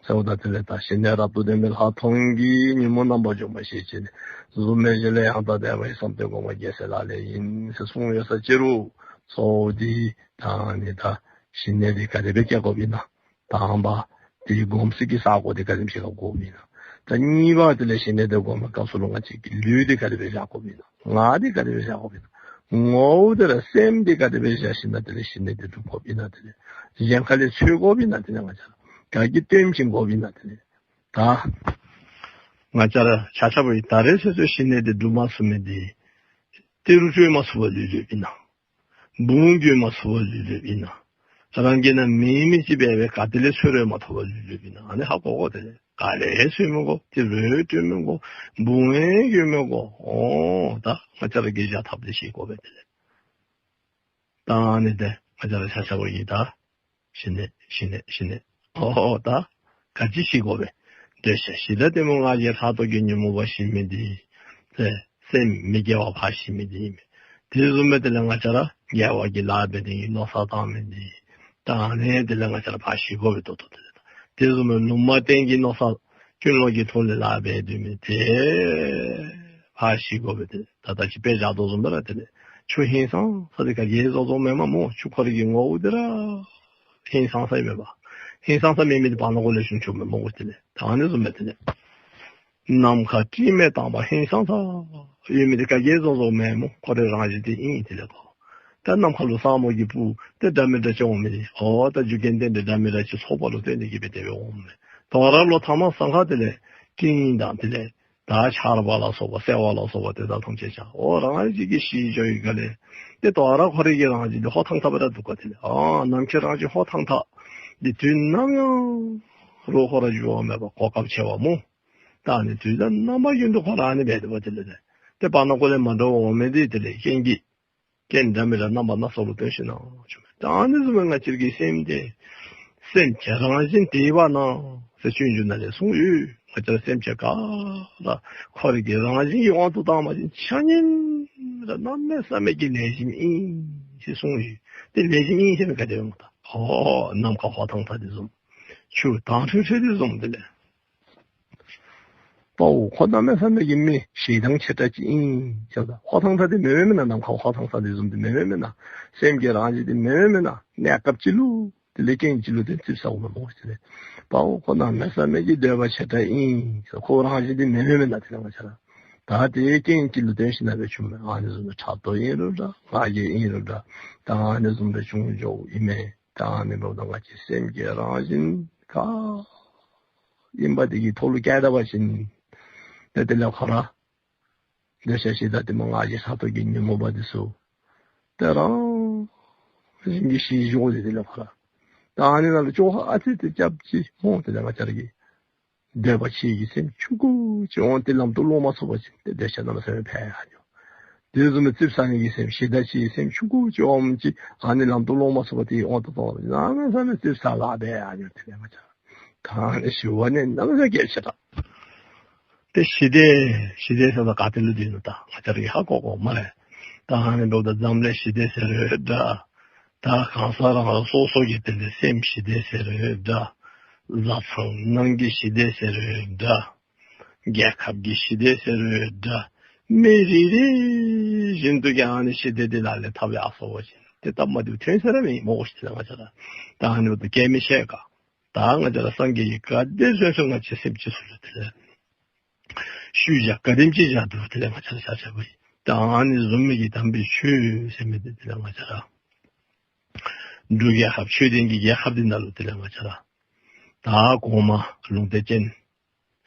ཟེརཝ་ད་དེ་ལས་ད་ཞི་གནས་རབ་ཏུ་ལྡན་པའི་ལྷག་མཐོང་གི་ཉོན་མོངས་རྣམ་པར་འཇོམས་པ་ཞེས་བྱ་ནི་གཟུགས་མེད་ཞི་ལྷའི་ཡང་དག་བདེན་པའི་བསམ་གཏན་སྒོམ་པ་རྒྱལ་སྲས་ལག་ལེན་ཡིན་ཟེར་གསུངས་ཡོད་ས་ཅིག་རུང་གཙོ་བོ་འདི་ད་ཨ་ནི་ད་ཞི་གནས་འདི་ག་དེ་སྦེ་སྐྱེ་དགོཔ་ཨིན་ན། དང་པ་དེ་སྒོམ་ས་གི་ས་གོ་འདི་ག་དེམ་ཅིག་ཁར་སྒོམ་ཨིན་ན། ད་གཉིས་པ་དེ་ལས་ཞི་གནས་འདི་སྒོམ་པའི་སྐབས་སུ་ལུ་ང་བཅས་ཀྱི་ལུས་འདི་ག་དེ་སྦེ་བཞག་དགོཔ་ཨིན་ན། ངག་འདི་ག་དེ་སྦེ་བཞག་དགོཔ་ཨིན་ན། ངོ་བོ་དེ་ར་སེམས་འདི་ག་དེ་སྦེ་བཞག་ཞིནམ་ལས་དེ་ལས་ཞི་གནས་འདི་སྒྲུབ་དགོཔ་ཨིན་ན། དེ་ལས་གཞན་ཁ་ལས་འཚོལ་དགོཔ་ཨིན་ན། དེ་ལས་ང་བཅས་ར་ག་གིས་སྟོན་བྱིན་དགོཔ་ཨིན་ན། དེ་ལས་ད་ང་བཅས་ར་ཆ་ཁྱབ་ཀྱིས་ད་རེས་ཚུན་ཚོད་ཞི་གནས་འདི་སྒྲུབ་མ་ཚུགས་མི་འདི་ཏི་རུ་སྤྲོད་མ་ཚུགས་པར་ལུས་ལུསཔ་ཨིན་ན། བུང་བསྐྱེད་མ་ཚུགས་པར་ལུས་ལུསཔ་ཨིན་ན། རང་གི་ནང་མེད་མི་ཅིག་འབད་བའི་ག་ཏེ་ལས་འཚོལ་རུང་མ་ཐོབ་པར་ལུས་ལུསཔ་ཨིན་ན། ཨ་ནི་ཧ་གོ་དགོ། དེ་ལས་ག་ལས་འཚོལ་མི་དགོ། ཏི་རུ་སྤྲོད་མི་དགོ། བུང་བསྐྱེད་མི་དགོ། ཨོ་ད་ང་བཅས་ར་གིས་བྱ་ཐབས་འདི་ཤེས་དགོ་པས། དེ་ལས་ད་ཨ་ནི་འདི་ང་བཅས་ར་ཆ་ཁྱབ་ཀྱིས་ད་ཞི་གནས་ཞི་གནས་ཞི་གནས། ཨོ་ད་ག་ཅི་ཤེས་དགོ་པས། འདོད་ཆགས་ཞེ་སྡང་གཏི་མུག་ང་རྒྱལ་ཕྲག་དོག་གི་ཉོན་མོངས་པ་ཞི་མི་འདི་ཏེ་སེམས་མི་དགེ་བ་ཕར་ཞི་མི་འདི་ཨིན་མས། དེ་བཟུམ་སྦེ་དེ་ལས་ང་བཅས་ར་དགེ་བ་གི་ལཱ་འབད་ནི་གི་མནོ་བསམ་བཏང་མི་འདི་ད་ཨ་ནི་དེ་ལས་ང་བཅས་ར་ཕར་ཞི་དགོ་པས། ད་ལྟོ་དེ་ལས་དེ་བཟུམ་སྦེ་ལུང་མ་བསྟན་གྱི་མནོ་བསམ་ཀུན་སློང་གི་ཐོག་ལས་ལཱ་འབད་སྡོད་མི་འདི་ཕར་ཞི་དགོ་པས། དེ་ལས་ད་ད་ཅི་དཔེ་བཞག་དོ་བཟུམ་སྦེ་ར་དེ་ལས་ཆུ་ཧིང་སངས་ས་འདི་ག་གིས་བཟོ་བཟོཝ་མེན་མས་སྨོ། ཆུ་ཁོ་རའི་གི་ངོ་བོ་འདི་ར་ཧིང་སངས་ས་ཨིན་མས་པ། ཧིང་སངས་ས་མེད་མི་འདི་བར་ན་ཁོ་ལས་བྱུང་བྱུངམ་མས་སྨོ་གོ། དེ་ལས་ད་ཨ་ནི་བཟུམ་སྦེ་དེ་ལས་ནམ་མཁའ་སྤྲིན་མེད་དྭངས་པ་ཧིང་སངས་ས་ཡོད་མི་འདི་ག་གིས་བཟོ་བཟོཝ་མེན་སྨོ། ཁོ་རའི་རང་བཞིན་འདི་ཨིན། དེ་ལས་གོ་ད་ནམ་མཁའ་ལུ་ས་སྨུག་གིས་སྤུབས་ཏེ་འདྲ་མི་འདྲ་ཅིག་འོང་མི་འདི་ཨོ་ད་རྒྱུ་རྐྱེན་ལྡན་འདི་འདྲ་མི་འདྲ་ཅིག་ཚོགས་པ་ལུ་བརྟེན་ཏེ་གི་སྦེ་དེ་སྦེ་འོངམ་མས། དོ་རུང་ལོག་ཐ་མ་སང་ཁ་དེ་ལས་སྤྲིན་དང་དེ་ལས་ད་ཆར་པ་ལ་སོགས་པ་སེར་བ་ལ་སོགས་པ་དེ་དག་ཐམས་ཅད་ཀྱང་ཨོ་རང་བཞིན་གྱིས་ཞི་འགྱོ་བའི་སྒང་ལས་ཏེ་དོ་རུང་ཁོ་རའི་གི་རང་བཞིན་འདི་ཧོ་ཐང་ཐང་སྦེ་ར་འདུག་ག། དེ་ལས་ཨ་ནམ་མཁའི་རང་བཞིན་ཧོ་ཐང་ཐང་འདི་དུས་ནམ་ཡང་རོགས་ཁོ་ར་འགྱུར་བ་མེད་པར་གོ་སྐབས་ཆེ་བ་སྨོ། ད་ཨ་ནི་དུས་དང་རྣམ་པ་ཀུན་ཏུ་ཁོ་ར་ཨ་ནི་སྦེ་འདུག་པ། དེ་ལས་ཏེ་བར་ན་ཁོ་ལས་མ་འདྲཝ་འོང་མི་འདི་དེ་ལས་རྐྱེན་གྱིས་རྐྱེན་འདྲ་མི་འདྲ་རྣམ་པ་སྣ་ཚོགས་ལུ་ལྟོས་ཞིནམ་ལས་བྱུངམ་མས། ད་ཨ་ནི་བཟུམ་སྦེ་ང་བཅས་ཀྱི་སེམས་འདི་སེམས་ཅན་རང་བཞིན་དེ་བ་ན་ཟེར་སྤྱོད་འཇུག་ནང་ལས་གསུངས་ཡོད། ང་བཅས་སེམས་ཅན་ག་ར་ཁོ་རའི་གི་རང་བཞིན་གྱི་དབང་དུ་བཏང་བ་ཅིན་ཆ་མཉམ་ར་གནམ་མེད་ས་མེད་ཀྱི་ལེགས་ཤོམ་ཨིན་ཟེར་གསུངས་ཡོད། ཏེ་ལེགས་ཤོམ་ཨིན་ཟེར་མི་ག་དེ་སྨོ། ད་ཨོ་ནམ་མཁའ་ཧོ་ཐང་ཐང་འདི་བཟུམ་ཆུ་དྭངས་འཕྲོས་འཕྲོས་འདི་བཟུམ་དེ་ལས་དཔའ་བོ་ཁོ་གནམ་མེད་ས་མེད་ཀྱི་མི་ཞེ་སྡང་ཆེ་དྲགས་ཅིག་ཨིན་ཟེརཝ་ད་ཧོ་ཐང་ཐང་འདི་མེན་མེན་ན། ནམ་མཁའ་ཧོ་ཐང་ཐང་འདི་བཟུམ་འདི་མེན་མེན་ན། སེམས་ཀྱི་རང་བཞིན་འདི་མེན་མེན་ན། གནས་སྐབས་ཅིག་ལུ་དེ་ལས་རྐྱེན་ཅིག་ལུ་བརྟེན་ཙིགཔ་ཟཝ་མས་སྨོ་ཟེར། དཔའ་བོ་ཁོ་གནམ་མེད་ས་མེད་ཀྱི་འདོད་པ་ཆེ་དྲགས་ཨིན་ཟེར། ཁོ་རང་བཞིན་འདི་མེན་མེན་ན། དེ་ལས་ང་བཅས་ར་ད་དེ་རྐྱེན་ཅིག་ལུ་བརྟེན་ཞིནམ་ལས་སྦེ་བྱུངམ་མས། ཨ་ནི་བཟུམ་སྦེ་ཕྲག་དོག་ཨིན་རུང་འདྲ་ང་རྒྱལ་ཨིན་རུང་འདྲ་ད་ཨ་ནི་བཟུམ་སྦེ་བྱུང་འགྱོཝ་ཨིན་མས། ད་ཨ་ནི་འབདཝ་ད་ང་བཅས་སེམས་ཀྱི་རང་བཞིན་ག་ཨིན་པ་དེ་གི་ཐོག་ལུ་བཀལ་ད་པ་ཅིན་ཏེ་དེ་ལས་ཁོ་ར་འདོད་ཆགས་ཞེ་སྡང་གཏི་མུག་ང་རྒྱལ་ཕྲག་དོག་གི་ཉོན་མོངས་པ་འདི་ཚུ་ཏེ་རང་བཞིན་གྱིས་ཞི་འགྱོཝ་འདི་དེ་ལས་ཁོ་ར། ད་ཨ་ནི་ནང་ལུ་ཅོག་ཨ་ཙི་ཏེ་རྐྱབ་ཅི་སྨོ། དེ་ལས་ང་བཅས་ར་གི་འདོད་པ་ཆེ་གི་སེམས་ཆུང་ཀུ་ཅིག་འོང་སྟེ་ལམ་དུ་ལོང་མ་ཚུགས་པ་ཅིན་ཏེ་འདོད་ཆགས་གནམ་མེད་ས་མེད་འཕེལ་ཡར་འགྱོ། དེ་བཟུམ་སྦེ་ཙིགཔ་ཟ་ནི་གི་སེམས་ཞེ་སྡང་ཆེ་གི་སེམས་ཆུང་ཀུ་ཅིག་འོངམ་ཅིག་ཨ་ནི་ལམ་དུ་ལོང་མ་ཚུགས་པ་དེ་འོང་ད་ལྟོ་གནམ་མེད་ས་མེད་ཙིགཔ་ཟ་ལཱ་འབད་ཡར་འགྱོ། དེ་ལས་ང་བཅས་ར་ད་ཨ་ནི་ཞི་བ་ནི་གནམ་མེད་ས་མེད་གལ་ཆེ་དྲགས། ཏེ་ཞི་བདེ་ཞི་བདེ་ཟེརཝ་ད་ག་ཏེ་ལུ་སྡོད་ནུག། ད་ང་བཅས་ར་གིས་ཧ་གོ་གོཝ་མས། ད་ཨ་ནི་འབདཝ་ད་འཛམ་གླིང་ཞི་བདེ་ཟེར་རུང་འདྲ། ད་གང་ཟག་རང་རང་སོ་སོ་གི་དེ་ལས་སེམས་ཞི་བདེ་ཟེར་རུང་འདྲ། བཟའ་ཚང་ནང་གི་ཞི་བདེ་ཟེར་རུང་འདྲ། རྒྱལ་ཁབ་ཀྱི་ཞི་བདེ་ཟེར་རུང་འདྲ། མི་རེ་རེ་བཞིན་དུ་ཀྱང་ཨ་ནི་ཞི་བདེ་འདི་ལག་ལེན་འཐབ་ཡར་སོང་པ་ཅིན་ཏེ་སྟབས་མ་བདེཝ་ཐོན་ས་ར་མེད་སྨོ་ཤིག། ཏེ་ང་བཅས་ར་ད་ཨ་ནི་འབདཝ་ད་སྐྱེ་མི་ཤེས་ག། ད་ང་བཅས་ར་སངས་རྒྱས་ཀྱིས་ག་དེ་བཟོད་བཟོད་ང་བཅས་སེམས་ཅན་ཚུ་ལུ་དེ་ལས་ཤུལ་བཞག་ག་དེམ་ཅིག་བཞག་འདུག། དེ་ལས་ང་བཅས་ར་ཆ་ཁྱབ་ཀྱིས་ད་ཨ་ནི་བཟུམ་མའི་གི་དམ་པའི་ཆོས་ཟེར་མི་འདི་དེ་ལས་ང་བཅས་ར་འབྲུག་རྒྱལ་ཁབ་ཆོས་ལྡན་གྱི་རྒྱལ་ཁབ་འདི་ནང་ལུ་དེ་ལས་ང་བཅས་ར་ད་གོང་མ་ལུང་བསྟན་ཅན་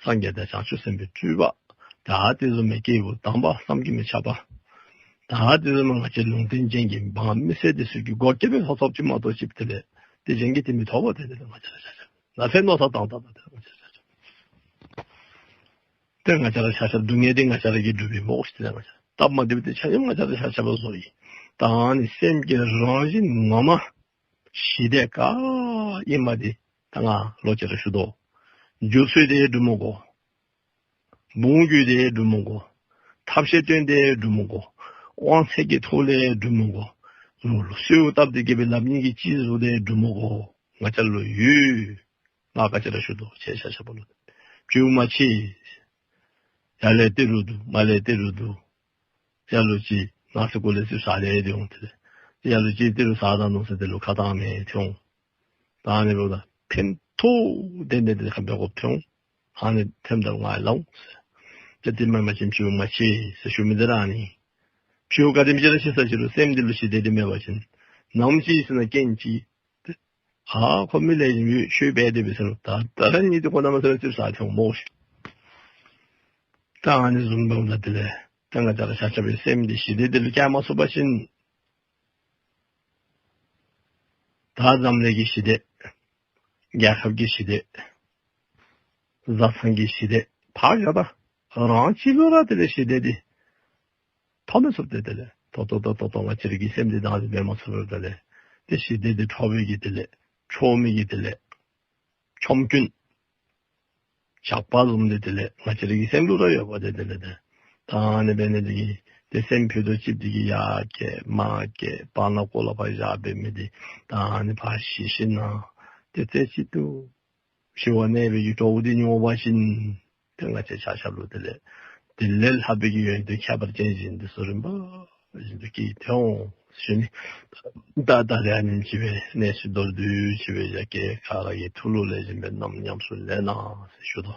སངས་རྒྱས་དང་བྱང་ཆུབ་སེམས་དཔའི་སྤྲུལ་པ། ད་དེ་བཟུམ་མའི་སྐྱེས་བུ་དམ་པ་བསམ་གྱིས་མི་ཁྱབ་པ། ད་དེ་བཟུམ་མའི་ང་བཅས་ལུང་བསྟན་ཅན་གྱི་འབངས་མི་སེར་དེ་ཚུ་གིས་སྒོ་ཁྱབ་སྦེ་ལྷོད་ཐོབ་ཅིག་མ་གཏོགས་ཅིག་དེ་ལས་དེ་གཞན་གྱིས་དེ་མི་ཐོབ་པས། དེ་དེ་ལས་ང་བཅས་ར་ཆ་ཁྱབ་ནཱ་ཕན་མནོ་བསམ་བཏང་ད་ད་དེ་ལས་ང་བཅས་ར་ཆ་ཁྱབ་ཏེ་ང་བཅས་ར་ཆ་ཁྱབ་སྡུག་བསྔལ་འདི་ང་བཅས་ར་གིས་སྒྲུབ་པས་སྨོ་ཤིག། ཏེ་ང་བཅས་ར་སྟབས་མ་བདེཝ་འདི་ཆ་མཉམ་ང་བཅས་ར་ཆ་ཁྱབ་བཟོ་ཡི། ད་ཨ་ནི་སེམས་ཀྱི་རང་བཞིན་ངོ་མ་ཞི་བདེ་ག་ཨིན་མས་འདི་ད་ང་ལོག་ཅི་ར་ཞུ་དོ། རྒྱུ་ཚུལ་འདི་སྒྲུབ་མི་དགོ། འབུངས་རྒྱུ་འདི་སྒྲུབ་མི་དགོ། ཐབས་ཤེས་སྟོན་འདི་སྒྲུབ་མི་དགོ། དབང་ཚད་ཀྱི་ཐོག་ལས་སྒྲུབ་མི་དགོ། ལུ་ལུ་གསོལཝ་བཏབ་སྟེ་གི་སྦེ་ལག་གཉིས་ཀྱིས་ཅི་བཟོ་འདི་སྒྲུབ་མི་དགོ། ང་བཅས་ལུ་ཡོད། ང་ག་ཅི་ར་ཞུ་དོ། ཁྱེད་ཆ་ཁྱབ་ལུ་ཕྱིའུ་མ་ཕྱེ། ཡར་ལས་ཏི་རུ་འདུག། མར་ལས་ཏི་རུ་འདུག། ལ་ལུ་ཅིག་ནང་སེམས་ཁོག་ལས་ཙིགཔ་ཟ་སྟེ་སྡོད་འོང་། དེ་ལས་ལ་ལུ་ཅིག་ཏི་རུ་ཟ་ད་ནུག་ཟེར་དེ་ལུ་ཁ་གཏང་མི་ཐོན་འོང་། ད་ཨ་ནི་འབདཝ་ད་ཕན་ཐོགས་དེ་འདི་འདི་ཁ་འབད་དགོཔ་ཐོན་འོང་། ཨ་ནི་ཐོནམ་ད་ང་ལང་ཟེར། ཏེ་དེ་མེན་པ་ཅིན་ཕྱིའུ་མ་ཕྱེ་ཟེར་ཞུ་མི་འདི་ར་ཨ་ནི། ཕྱིའུ་ག་དེམ་ཅིག་ར་ཕྱེ་ས་ཅི་རུང་སེམས་འདི་ལུ་ཞི་བདེ་འདི་མེད་པ་ཅིན་ནམ་ཅིག་ཟེར་ན་རྐྱེན་ཅིག་ཨ་ཁོ་མི་ལེགས་ཤོམ་ཡོད་ཤོས་འབད་དེ་འབད་ཟེར་ད་ད་ར་ཉིད་དེ་ཁོ་ན་མ་ཟེར་ཙིགཔ་ཟ་སྟེ་འོང་སྨོ་ཤིག། ད་ཨ་ནི་བཟུམ་འབདཝ་ད་དེ་ལས་ད་ང་བཅས་ར་ཆ་ཁྱབ་ཀྱི་སེམས་འདི་ཞི་བདེ་འདི་ལུ་བསྐྱལ་མ་ཚུགས་པ་ཅིན་ད་འཛམ་གླིང་གི་ཞི་བདེ་རྒྱལ་ཁབ་ཀྱི་ཞི་བདེ་བཟའ་ཚང་གི་ཞི་བདེ་ཕར་བཞག་ད་རང་གཅིག་ལུ་ར་དེ་ལས་ཞི་བདེ་འདི་ཐོབ་མི་ཚུགས། ཏེ་དེ་ལས་ཏོག་ཏོག་ཏོག་ཏོག་ང་བཅས་ར་གི་སེམས་འདི་བདག་འཛིན་འབད་མ་ཚུགས་པར་དེ་ལས་ཏེ་ཞི་བདེ་འདི་ཐོབ་པའི་གི་དེ་ལས་ཆོག་མི་གི་དེ་ལས་ཆོམ་རྐུན་ཇག་པ་བཟུམ་འདི་དེ་ལས་ང་བཅས་ར་གི་སེམས་ལུ་ར་ཡོདཔ་འདི་དེ་ལས་ཏེ་ད་ཨ་ནི་འབད་ནི་འདི་གིས་ཏེ་སེམས་ཕུད་རྡོག་གཅིག་འདི་གིས་ཡར་བསྐྱལ་མར་བསྐྱལ་བར་ན་ཀོ་ལ་ཕར་བཞག་འབད་མི་འདི་ད་ཨ་ནི་ཕར་ཞི་ཞི་ན་ཏེ་རྩེ་གཅིག་ཏུ་ཞི་བར་གནས་པའི་གི་གྲོགས་འདི་མྱོང་བ་ཅིན་ཏེ་ང་བཅས་ཆ་ཁྱབ་ལུ་དེ་ལས་དེ་ལས་ལྷག་པའི་གི་ཡོན་ཏན་ཁྱད་པར་ཅན་ཅིག་འདི་ཚུ་རིམ་པ་བཞིན་དུ་སྐྱེས་ཐོན་འོང་ཟེར་ཞུ་ནི། ད་ད་རེས་ཨ་ནེམ་ཅིག་སྦེ་གནས་ཚུལ་མདོར་བསྡུས་ཅིག་སྦེ་རྒྱ་སྐྱེད་ག་ར་གི་ཐུགས་ལུ་ལེགས་ཤོམ་སྦེ་རྣམ་ཉམས་སུ་ལེན་གནང་ཟེར་ཞུ་དོ།